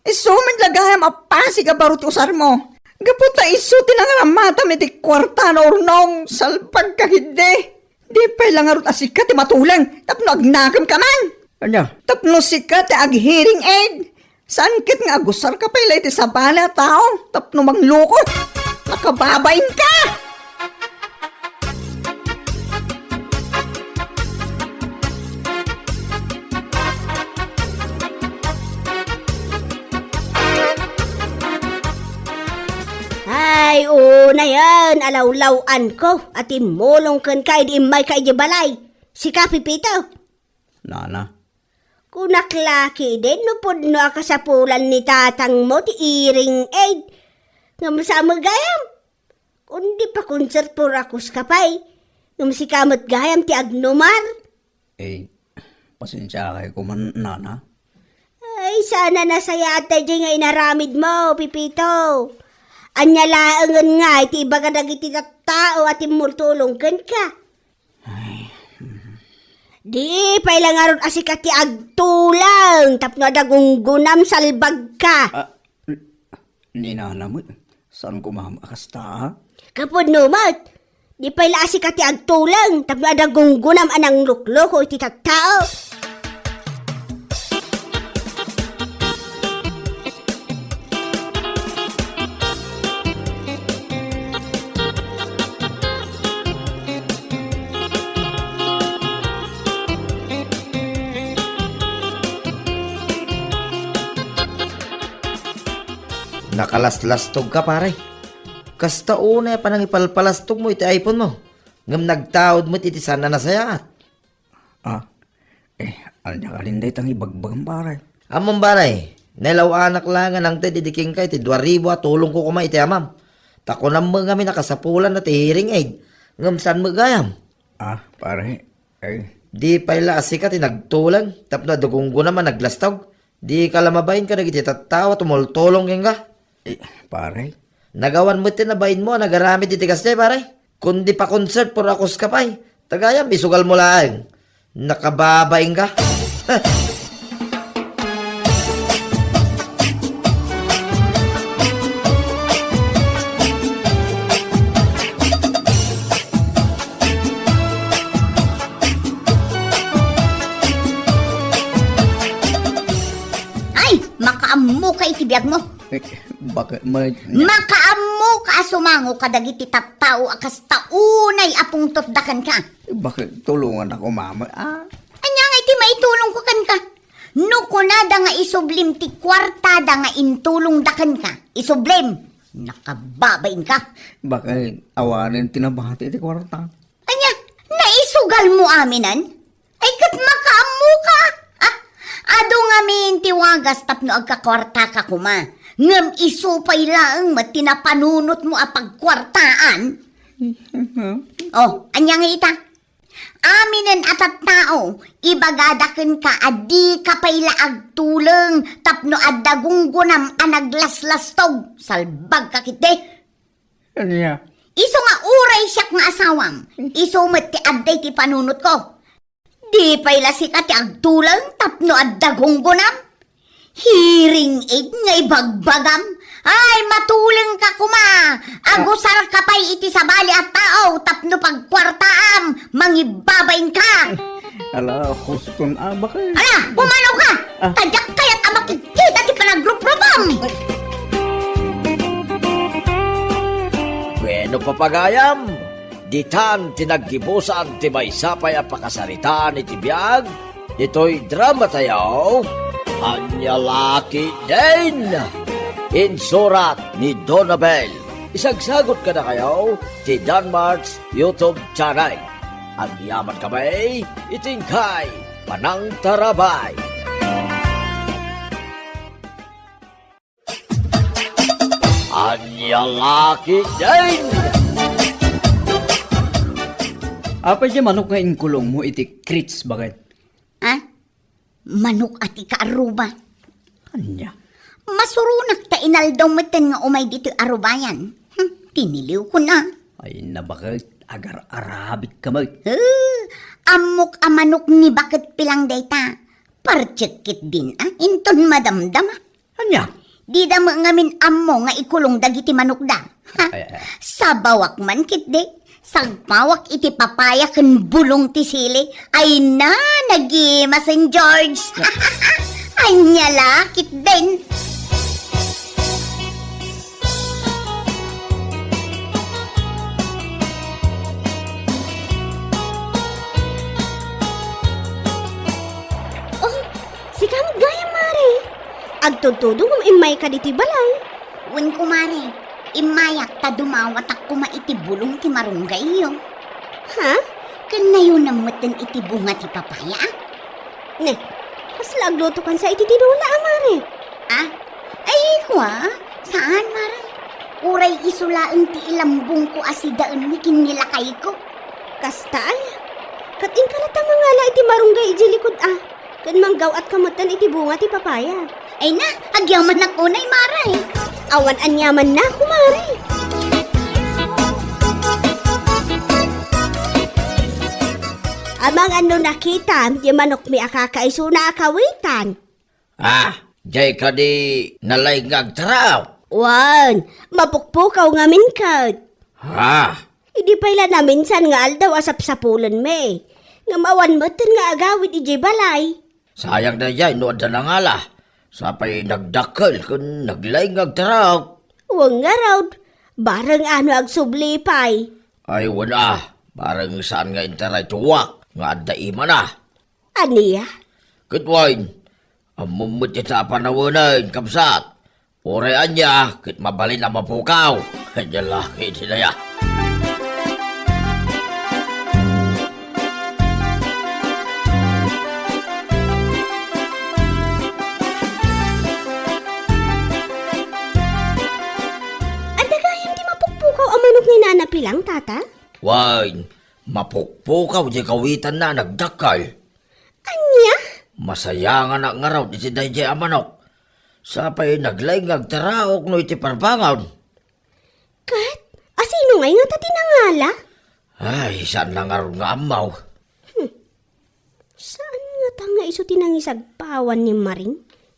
Isu met la gayam a pasig a baro ti usarmo. Gapu ta isu ti nangaramatam iti kuarta a naurnong, salpagka ketdi. Di pay la ngarud a sika ti matuleng tapno agnakemka man. Ania? Tapno sika ti ag-hearing aid. Saan ket nga agusarka pay la iti sabali a tao tapno mangloko? Nakababainka! Ay, unayen, alawlaw-anko a timmulong kenka idi immayka idiay balay. Sika, Pepito. Nana. Kunak la ketdi no pudno a kasapulan ni tatangmo ti hearing aid. Ngem saan met gayam? Kundi pa-concert for a cause ka pay. Ngem sika met gayam ti agnumar. Eh, pasensiakay koma, nana. Ay, saan a nasayaat daydiay nga inaramidmo, Pepito. Ania laengen ngay ti ibaga dagiti tattao a timmultulong kenka? Ay, mm. Di pay la ngarud a sika ti agtuleng tapno adda gunggonam, salbagka. Ah, n-, ni nana met, saan koma a kasta, a? Kapudno met, di pay la a sika ti agtuleng tapno adda gunggonam a nanglukloko iti tattao. Nakalaslastogka, pare. Kasta unay a panangipalpalastogmo iti iPhone mo, ngem nagtaud met iti saan a nasayaat. Ah, eh, ania ngarud dayta nga ibagbagam, pare? Ammom, pare, nailaw-anak la nga nangted idi kenka iti dua ribu a tulongko koma iti amam. Ta kunam met ngamin a kasapulan na ti hearing aid, ngem saan met gayam? Ah, pare, eh. Di pay la a sika ti nagtuleng tapno adda gunggonam a naglastog? Dika la mabain kadagiti tattao a tumultulong kenka? Eh, pare. Nagawan met ti nabainmo a nagaramid iti kasta, pare. Kundi pa-concert for a cause ka pay. Ta gayam, isugalmo laeng. Nakababainka. biagmo. Eh, bakit may... Makaammoka a sumango kadagiti tattao a kasta unay a pungtotda kenka. Bakit tulungan ako, mama? Ah? Ania nga iti maitulongko kenka? No kunada nga isublim ti kuartada nga intulongda kenka, isublim. Nakababainka. Bakit awanen ti nabati ti kuarta? Ania, naisugalmo aminen? Ay, ket makaammoka. Ah, adu ngamin ti wagas tapno agkakuartaka koma. Ngem isu pay laeng met ti napanunotmo a pagkuartaan. Oh, ania nga ita? Aminen a tattao, ibagada kenka a dika pay la agtuleng tapno adda gunggonam a naglaslastog. Salbagka ketdi. Ania? Isu nga uray siak nga asawam, isu met ti adda iti panunotko. Di pay la sika ti agtuleng tapno adda gunggonam? Hiring-ig nga ibagbagam? Ay, matulengka koma! Agusarka pay iti sabali a tao tapno pagkuartaam, mangibabainka! Ala, huston, ah, bakit? Ala, pumanaw ka! Ah. Ta diak kayat a makikita ti panagruprupam! Bueno, papagayam, ditan ti naggibusan ti maysa pay a pakasaritaan iti biag ditoy dramatayo, Ania La Ketdin. Insurat ni Donabel. Isagsagot kadakayo ti Danmart's YouTube channel. Agyamankami iti inkay panangtarabay. Ania La Ketdin! Apay ti manok nga inkulongmo iti crates, baket? Ah? Manok a ti kaaruba. Ania? Masuronak ta inaldaw metten nga umay ditoy arubayan. Hmm, tiniliwkon a. Ay, nabaket, agar-arabikka met. Eh, ammok a manok ni baket pilang dayta. Partsek ketdin a, inton madamdama. Ania? Dida met ngamin ammo nga ikulong dagiti manokda. Ha? Ay, ay, ay. Sabawak man ketdi. Sagpawak iti papaya ken bulong ti sili. Ay na, nagimasen, George. Ania La Ketdin. Oh, sika met gayam, Mare. Agtudtudo ngem immayka ditoy balay. Wen, kumare, immayak ta dumawatak koma iti bulong ti marunggayyo. Ha? Ken nayonam metten iti bunga ti papaya. Ne, kasla aglutokansa iti tinola a, Mare? Ah? Ay, kua? Saan, Mare? Uray isu laeng ti ilambongko a sidaenmi ken ni lakayko. Kasta aya? Ket inka latta mangala iti marunggay idiay likod a, ken manggaw-atka metten iti bunga ti papaya. Ay na, agyamanak unay, Mare. Awan aniamanna, kumare. Amangan no nakitam ti manokmi a kakaisuna a kawitan. Ah, diay kadi nalaing nga agtaraok? Wen, mapukpukaw ngamin ket. Ah. Idi pay la naminsan nga aldaw a sapsapulenmi, ngem awan metten nga agawid idiay balay. Sayang daydiay no adda nangala. Sapay nagdakkel ken naglaing nga agtaraok. Wen ngarud, bareng a no agsubli pay. Ay, wen a, bareng saan nga intaray ti uwak nga adda imana. Ania? Ket wen, ammom met ita a panawenen, kabsat. Uray ania, ket mabalin a mapukaw. Ania La Ketdin aya. Adda gayam ti mapukpukaw a manok ni Nana Pilang, Tata? Wen, mapukpukaw diay kawitanna a nagdakkel. Ania? Masayanganak ngarud iti daydiay a manok. Sapay naglaing nga agtaraok no iti parbangon. Ket, asino ngay ngata ti nangala? Ay, saan la ngarud nga ammo. Hmm. Saan ngata nga isu ti nangisagpawan ni Maring?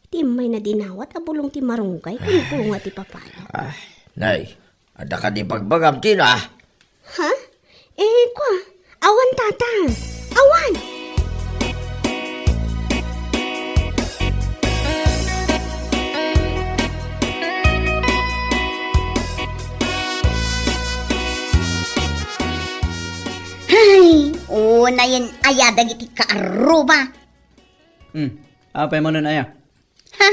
Ti immayna dinawat a bulong ti marunggay ken bunga ti papaya. Ay, nay, adda kadi bagbagam, Tina? Ha? Eh, kua, awan, Tata. Awan! Nayen aya dagiti kaarruba. Hmm, apay manen aya? Ha?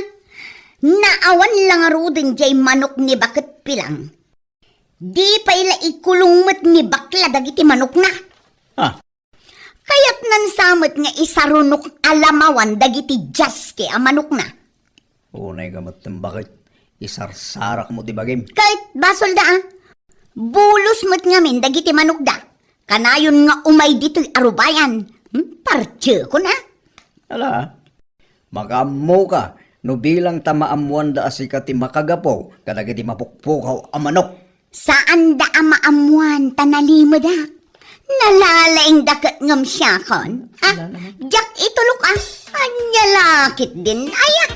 Naawan la ngaruden jay manok ni Baket Pilang. Di pay la ikulong met ni Bakla dagiti manokna. Ah. Kayatnan sa met nga isarunok a lamawan dagiti jaske a manokna. Unay ka met, Baket. Isarsarak mo ti bagim. Ket basolda, a. Bulos met ngamin dagiti manokda. Kanayon nga umay ditoy arubayan. Hmm? Partiekon, a. Ala, makaammoka no bilang ta maammoanda a sika ti makagapu kadagiti mapukpukaw a manok. Saanda a maammoan ta nalimedak. Nalalaingda ket ngem siakon. Ha? Wala naman. Diak itulok, a. Ania la ketdin aya.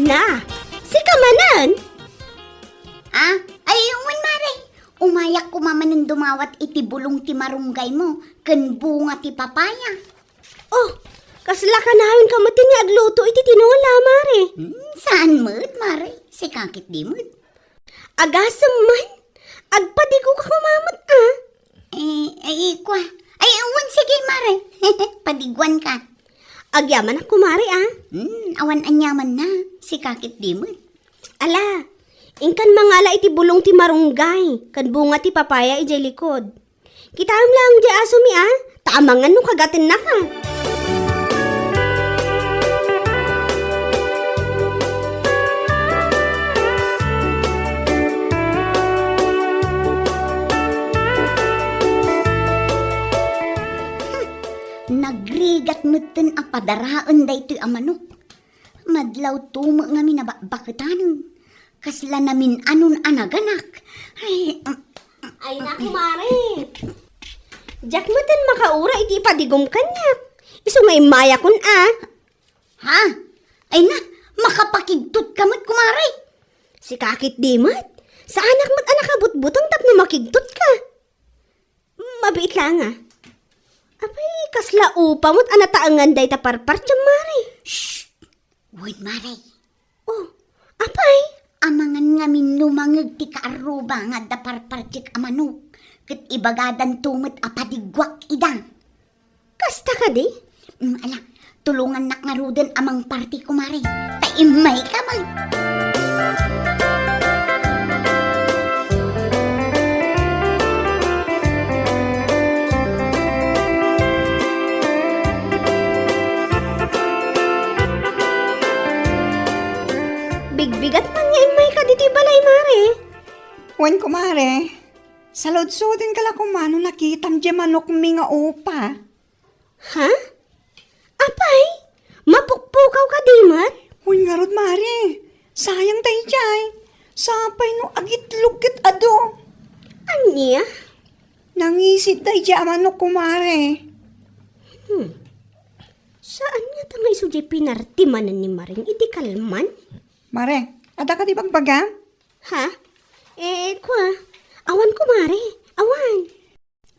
Na, sika manen? Ah, ay, wen, mare. Umayak koma manen dumawat iti bulong ti marunggaymo ken bunga ti papaya. Oh, kasla kanayon ka met ni agluto iti tinola, mare. Hmm, saan met, mare? Sika ketdi met. Agasem man. Agpadigoka koma met, a. Eh, ay, kua. Ay, wen, sige, mare. Padiguanka. Agyamanak, kumare, a. Hmm, awan aniamanna. Sika ketdi met. Ala, inkan mangala iti bulong ti marunggay ken bunga ti papaya idiay likod. Kitaem laeng diay asomi, a, ta amangan no kagatennaka. Nagrigat metten a padaraen daytoy a manok. Madlawto met ngamin a bakbaketanen. Kasla namin-anon a naganak. Ay, mm, ay, na, kumare. Diak metten makaura iti ipadigom kaniak. Isu nga immayakon, a. Ha? Ay na, makapakigtot ka met, kumare. Sika ketdi met. Saanak met a nakabutbuteng tapno makigtot ka. Mabiit laeng, a. Apay, kasla upa met a nataengan dayta parpartiam, mare. Shh! Wen, mare. Oh, apay? Amangan ngamin no mangeg ti kaarruba nga adda parpartiek a manok, ket ibagadanto met a padiguak ida. Kasta kadi? Mm, ala, tulongannak ngaruden a mangparti, kumare. Ta immayka man. Bigbigat man nga immayka ditoy balay, mare. Wen, kumare. Saludsodinka la koma no nakitam diay manokmi nga upa. Ha? Apay, mapukpukaw kadi met? Wen ngarud, mare. Sayang daydiay. Sapay no agitlog ket adu. Ania? Nangisit daydiay a manok, kumare. Hmm. Saan ngata nga isu diay pinarti manen ni Maring iti kalman? Mare, adda kadi bagbagam? Ha? Eh, kua, awan, kumare. Awan.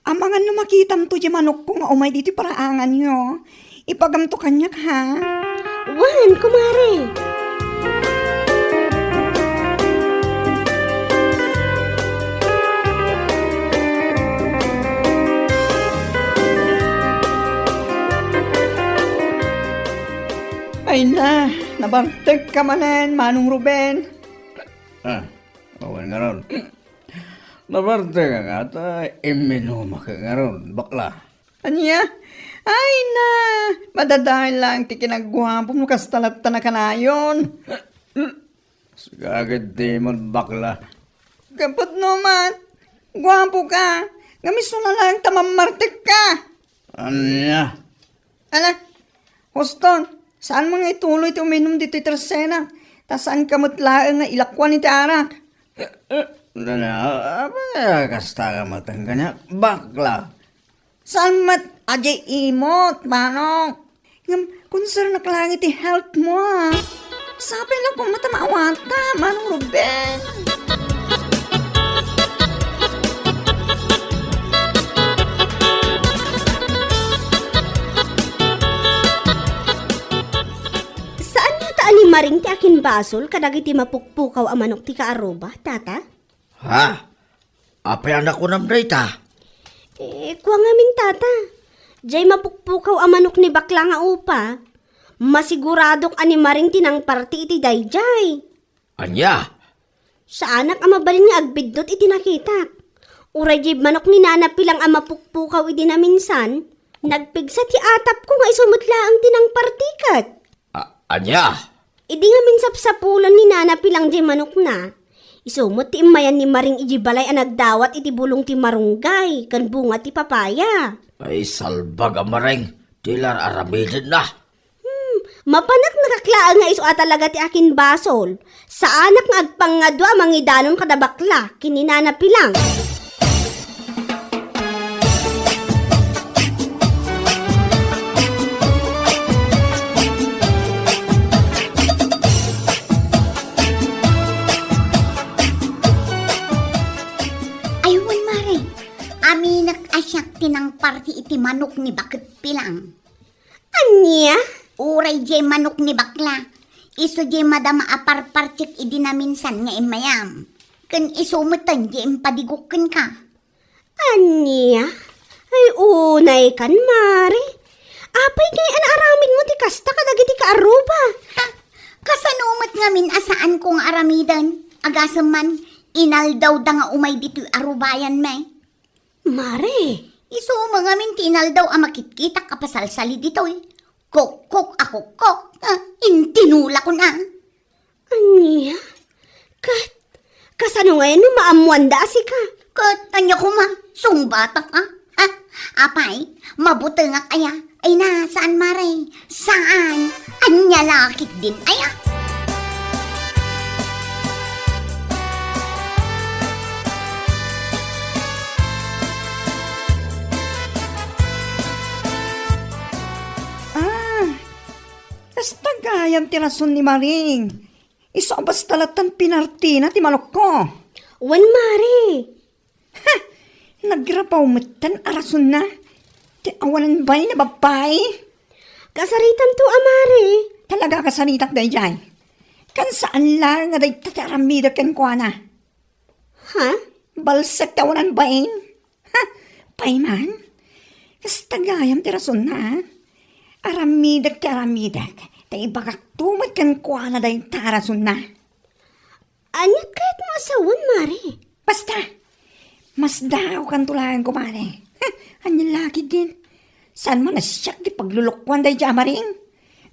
Amangan no makitamto diay manokko nga umay ditoy paraanganyo, ipagamto kaniak, ha? Wen, kumare. Ay na, nabartek ka manen, Manong Ruben. Ah, awan ngarud. Nabartek ka nga, ta imminuma ka ngarud, bakla. Ania? Ay na, madadael laeng ti kinagguapom no kasta latta nakanayon. Sika ketdi met, bakla. Gapu no met, guapo ka, ngem isuna laeng ta mammartek ka. Ania? Ala, huston, saan mo nga ituloy ti uminum ditoy tersenak, ta saan ka met laeng nga ilakuan iti arak. Dana, apay, kasta ka met kaniak, bakla. Saan met a diay imot, manong? Ngem, konsernak laeng iti health mo, a. Sapay la koma ta maawata, Manong Ruben. Maring ti akinbasol kadagiti mapukpukaw a manok ti kaaruba, tata? Ha? Apay a nakunam dayta? Eh, kua ngamin, tata. Jay mapukpukaw a manok ni bakla nga upa, masiguradok a ni Maring ti nangparti iti dayjay. Ania? Saanak a mabalin nga agbiddut iti nakitak. Uray jay manok ni Nana Pilang a mapukpukaw idi naminsan, nagpigsa ti atapko nga isu met laeng ti nangparti ket. A-, ania? Idi ngamin sapsapulan ni Nana Pilang jay manokna, isu met ti immayan ni Maring iji balay a nagdawat iti bulong ti marunggay ken bunga ti papaya. Ay, salbag a Maring, ti la ar-aramidenna. Hmm, mapanak nakak laeng nga isu a talaga ti akinbasol. Saanak nga agpangadua a mangidanon kada bakla ken ni Nana Pilang. Ay, wen, Mare. Aminek a siak ti nangparti iti manok ni Baket Pilang. Ania? Uray jay manok ni bakla. Isu jay madama a parpartiek idi naminsan nga immayam. Ken isu metten jay impadigok kenka. Ania? Ay, unay kan, Mare. Apay ngay a naaramidmo ti kasta kadagiti kaaruba? Ha? Kasano met ngamin a saanko nga aramiden? Agasem man, inaldawda nga umay ditoy arubayanmi. Mare. Isu met ngamin ti inaldaw a makitkitak a pasalsali ditoy. Kokkok a kokkok. Ah, intinulakon a. Ania? Ket, kasano ngayen no maammoanda a sika? Ket, ania koma, sungbatak a? Ha? Apay, mabutengak aya? Ay na, saan, Mare? Saan? Ania la ketdin aya? Ah, kasta gayam ti rason ni Maring. Isu a basta lattan pinartina ti manokko. Wen, Mare. Ha! Nagrabaw metten a rasonna ti awanan bain a babbai. Kasaritamto a, Mare. Talaga kasaritak daydiay. Ken saan laeng nga dayta ti aramidek kenkuana. Ha? Balsek ti awanan bain. Ha? Pay man? Kasta gayam ti rasonna, a? Aramidek ti aramidek. Ta ibagakto met kenkuana dayta a rasonna. Aniat kayatmo a sawen, Mare? Basta! Masdaawkanto laeng, kumare. Ania la ketdin? Saan man a siak ti paglulukoan daydiay a Maring?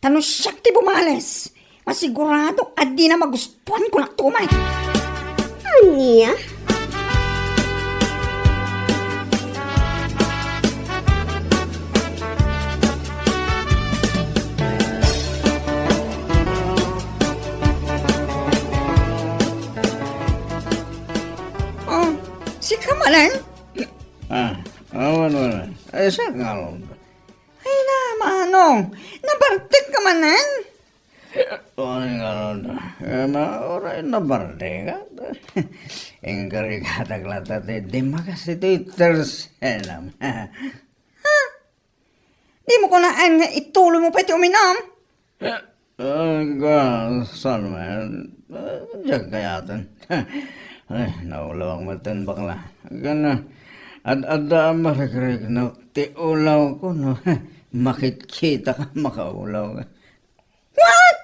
Ta no siak ti bumales, masigurado a dina magustuan kunakto met. Ania? Oh, sika manen? Ah, awan, awan. Ay, sa ngalon. Ay na, Manong, nabartek ka manen? Awan ngalon. Ana, uray nabartek ka. Inkarikatak latta ti dimmagas iti tersenam. Ha? Dimo kunaen nga ituloymo pay ti uminum? Eh, ah, saan man? Ah, diak kayaten. Ay, naulawak metten, bakla. Ken, ah, ad-adda a marikriknok ti ulawko no makitkita ka makaulaw. What?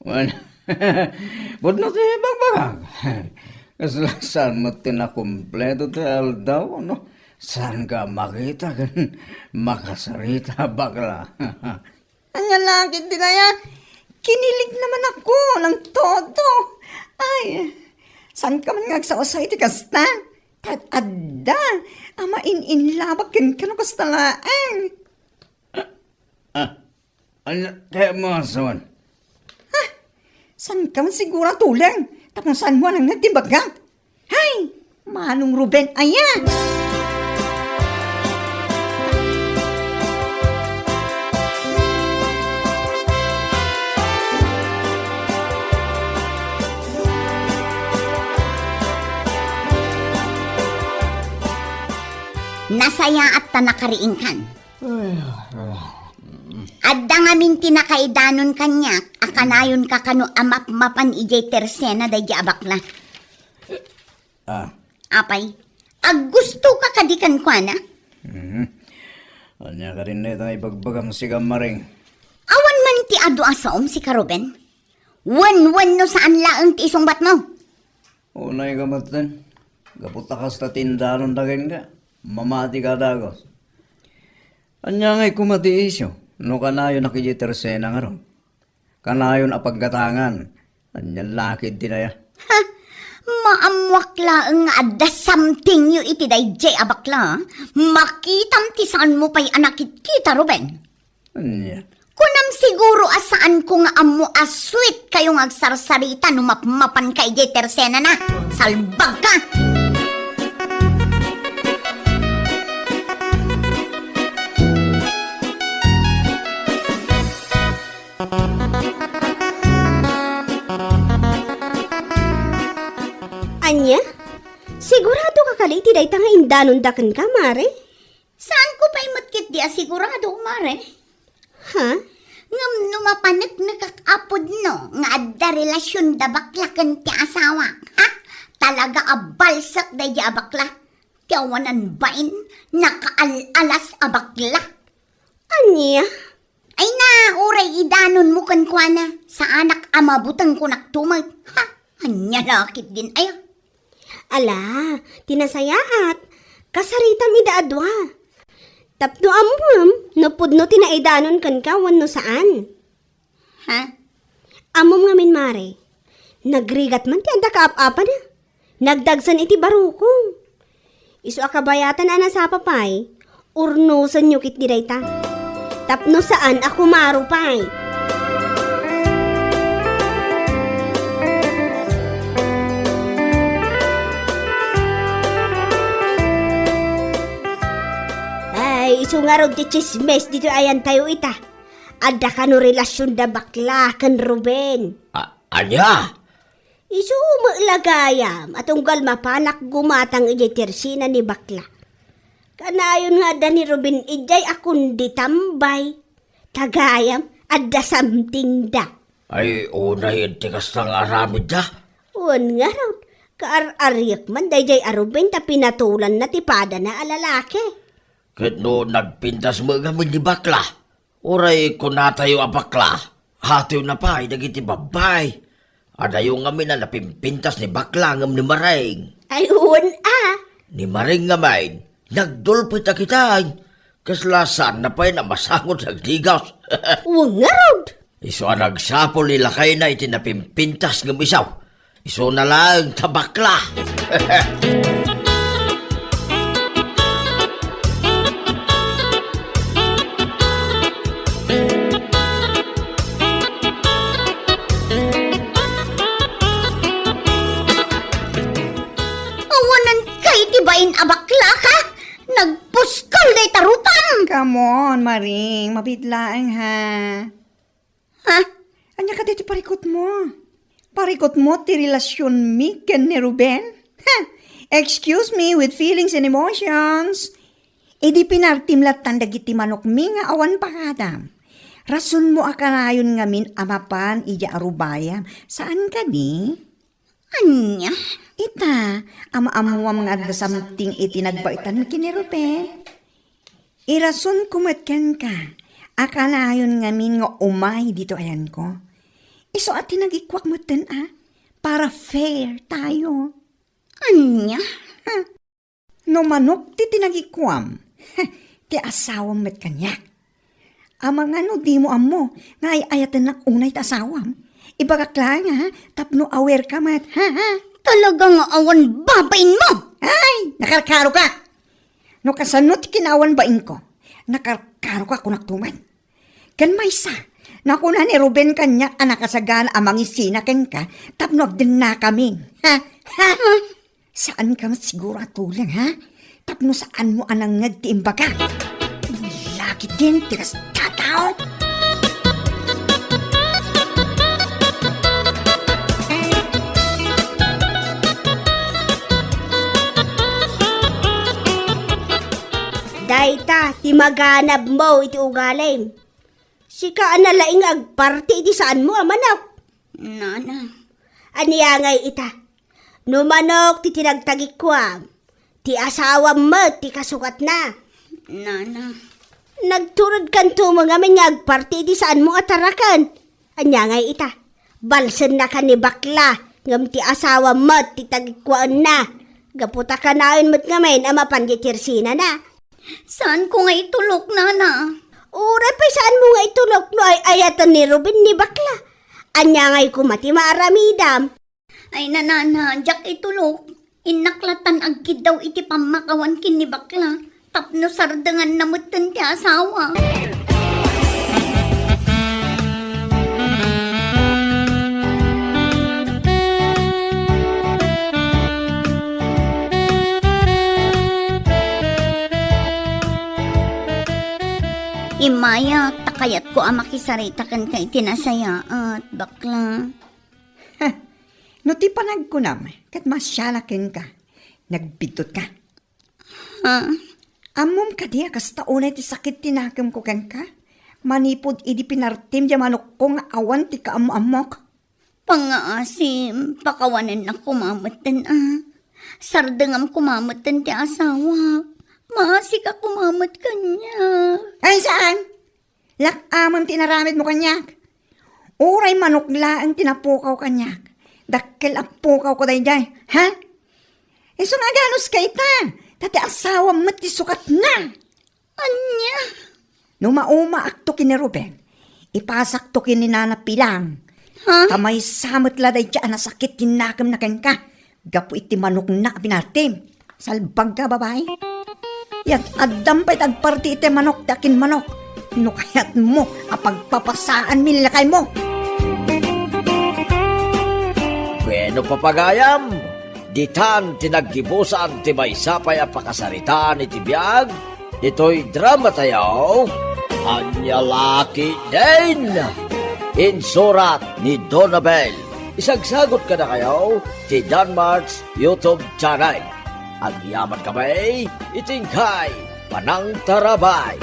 Wen, pudno ti ibagbagak. Kasla saan met ti nakumpleto ti aldaw, no? Saanka a makita ken makasarita, bakla. Ania la ketdin aya? Kinilig naman ako ng todo. Ay, saanka man nga agsausay ti kasta? Ta adda a main-inlabak kenka no kasta laeng. Ah, ania kayatmo a sawen? Ha? Saanka man siguro a tuleng? Tapno saanmo a nangngeg ti imbagak? Hay! Manong Ruben aya! Nasayaat ta nakariingkan. Ay, ah, mm. Adda ngamin ti nakaidanon kaniak a kanayonka kano a mapmapan idiay tersena daydi a bakla. Ah. Apay, aggustoka kadi kenkuana? Mhm. Ania kadin dayta nga ibagbagam, sika, Maring? Awan man ti adu a saom, sika Ruben? Wenno saan laeng ti isungbatmo? Unayka metten. Gapu ta kasta ti indanonda kenka, mamatika a dagus. Ania ngay koma ti isyu no kanayonak idiay tersena ngarud? Kanayon a paggatangan. Ania la ketdin aya? Ha! Maammoak laeng nga adda somethingyo iti daydiay a bakla. Makitam ti saanmo pay a nakitkita, Ruben. Ania? Kunam siguro a saanko nga ammo a sweet kayo nga agsarsarita no mapmapanka idiay tersenana. Salbagka! Ania? Siguradoka kadi iti dayta nga indanonda kenka, Mare? Saanko pay met ketdi a sigurado, Mare. Ha? Ngem no mapaneknekak a pudno nga adda relasionda bakla ken ti asawak, ha? Talaga a balsek daydi a bakla. Ti awanan bain, nakaal-alas a bakla. Ania? Ay na, uray idanonmo kenkuana, saanak a mabuteng kunak tumet. Ha? Ania la ketdin aya? Ala, ti nasayaat, kasaritam ida a dua. Tapno ammuem no pudno ti naidanon kenka wenno saan. Ha? Ammom ngamin, Mare, nagrigat man ti adda kaap-apana. Nagdagsen iti barukong. Isu a kabayatan a nasapa pay, urnosenyo ketdi dayta. Tapno saan a kumaro pay. Ay, isu ngarud ti tsismis ditoy ayantayo ita. Adda kano relasionda bakla ken Ruben. A-, ania? Isu met la gayam a tunggal mapanak gumatang idiay tersena ni bakla. Kanayon nga adda ni Ruben idiay a kundi tambay. Ta gayam, adda somethingda. Ay, unay iti kasta nga aramidda? Wen ngarud, kaar-ariek man daydiay a Ruben ta pinatulanna ti padana a lalaki. Ket no nagpintas met ngamin ni bakla? Uray kunatayo a bakla, hatoyna pay dagiti babbai. Adayo ngamin a napimpintas ni bakla ngem ni Maring. Ay, wen a. Ni Maring ngamin, nagdulpet a kitay. Kasla saanna pay a masango ti agdigaw. Wen ngarud. Isu a nagsapul ni lakayna iti napimpintas ngem isu. Isuna laeng ta bakla. Awanan kay ti bain a bakla ka? Nagpuskol dayta rupam! Come on, Maring. Mabit laeng, ha? Ha? Ania kadi ti parikutmo? Parikutmo ti relasionmi ken ni Ruben? Ha! Excuse me, with feelings and emotions. Idi pinartim lattan dagiti manokmi nga awan pakadam. Rasunmo a kanayon ngamin a mapan idiay arubayam. Saan kadi? Ania? Ita, ammoam nga adda something iti nagbaetanmi ken ni Ruben. Irasonko met kenka a kanayon ngamin nga umay ditoy ayanko. Isu a tinagikuak metten a para fair tayo. Ania? No manok ti tinagikuam, ti asawam met kaniak. Amangan no dimo ammo nga ay-ayatennak unay ti asawam. Ibagak laeng, ha, tapno aware ka met, ha, ha? Talaga nga awan babainmo! Ay, nakarkaroka! No kasano ti kinaawan bainko, nakarkaroka, kunak tumet. Ken maysa, nakuna ni Ruben kaniak a nakasagana a mangisina kenka tapno agdennakamin. Ha? Ha? Saanka met siguro a tuleng, ha? Tapno saanmo a nangngeg ti imbagak. Laki din ti kasta tao. Dayta ti maganabmo iti ugalim. Dika a nalaing nga agparti iti saanmo a manok. Nana. Ania ngay ita? No manok ti tinagtagikkuam, ti asawam met ti kasukatna. Nana. Nagturodkanto met ngamin nga agparti iti saanmo a taraken. Ania ngay ita? Balsennaka ni bakla, ngem ti asawam met ti tagikkuaenna. Gapu ta kanayon met ngamin a mapan ti tersinana. Saanko nga itulok, Nana. Uray pay saanmo nga itulok no ay-ayaten ni Ruben ni bakla. Ania ngay koma ti maaramidam? Ay, Nana, diak itulok. Innak lattan agkiddaw iti pammakawan ken ni bakla. Tapno sardenganna metten ti asawa. Immayak, ta kayatko a makisarita kenka iti nasayaat, bakla. Ha, no ti panagkunam, ket masianak kenka, nagbiddut ka. Ha? Ammom kadi a kasta unay ti sakit ti nakemko kenka? Manipud idi pinartim diay manokko nga awan ti kaammo-ammok. Pangngaasim, pakawanennak koma metten a. Sardengam koma metten ti asawak. Maasika koma met kaniak. Ay, saan? Lak-amem ti inaramidmo kaniak. Uray manok laeng ti napukaw kaniak. Dakkel a pukawko daydiay, ha? Isu nga aganuska ita, ta ti asawam met ti sukatna. Ania? No maumaakto ken ni Ruben, ipasakto ken ni Nana Pilang. Ha? Ta maysa met la daydiay a nasakit ti nakemna kenka gapu iti manokna a pinartim. Salbagka, babai. Yat, addam pay ti agparti iti manok ti akin manok. No kayatmo a pagpapasaanmi ni lakaymo. Bueno, papagayam, ditan ti naggibusan ti maysa pay a pakasaritaan iti biag ditoy drama tayo, Ania La Ketdin. Insurat ni Donabel. Isagsagot kadakayo ti Danmart's YouTube channel. Agyaman kami iti inkay panangtarabay.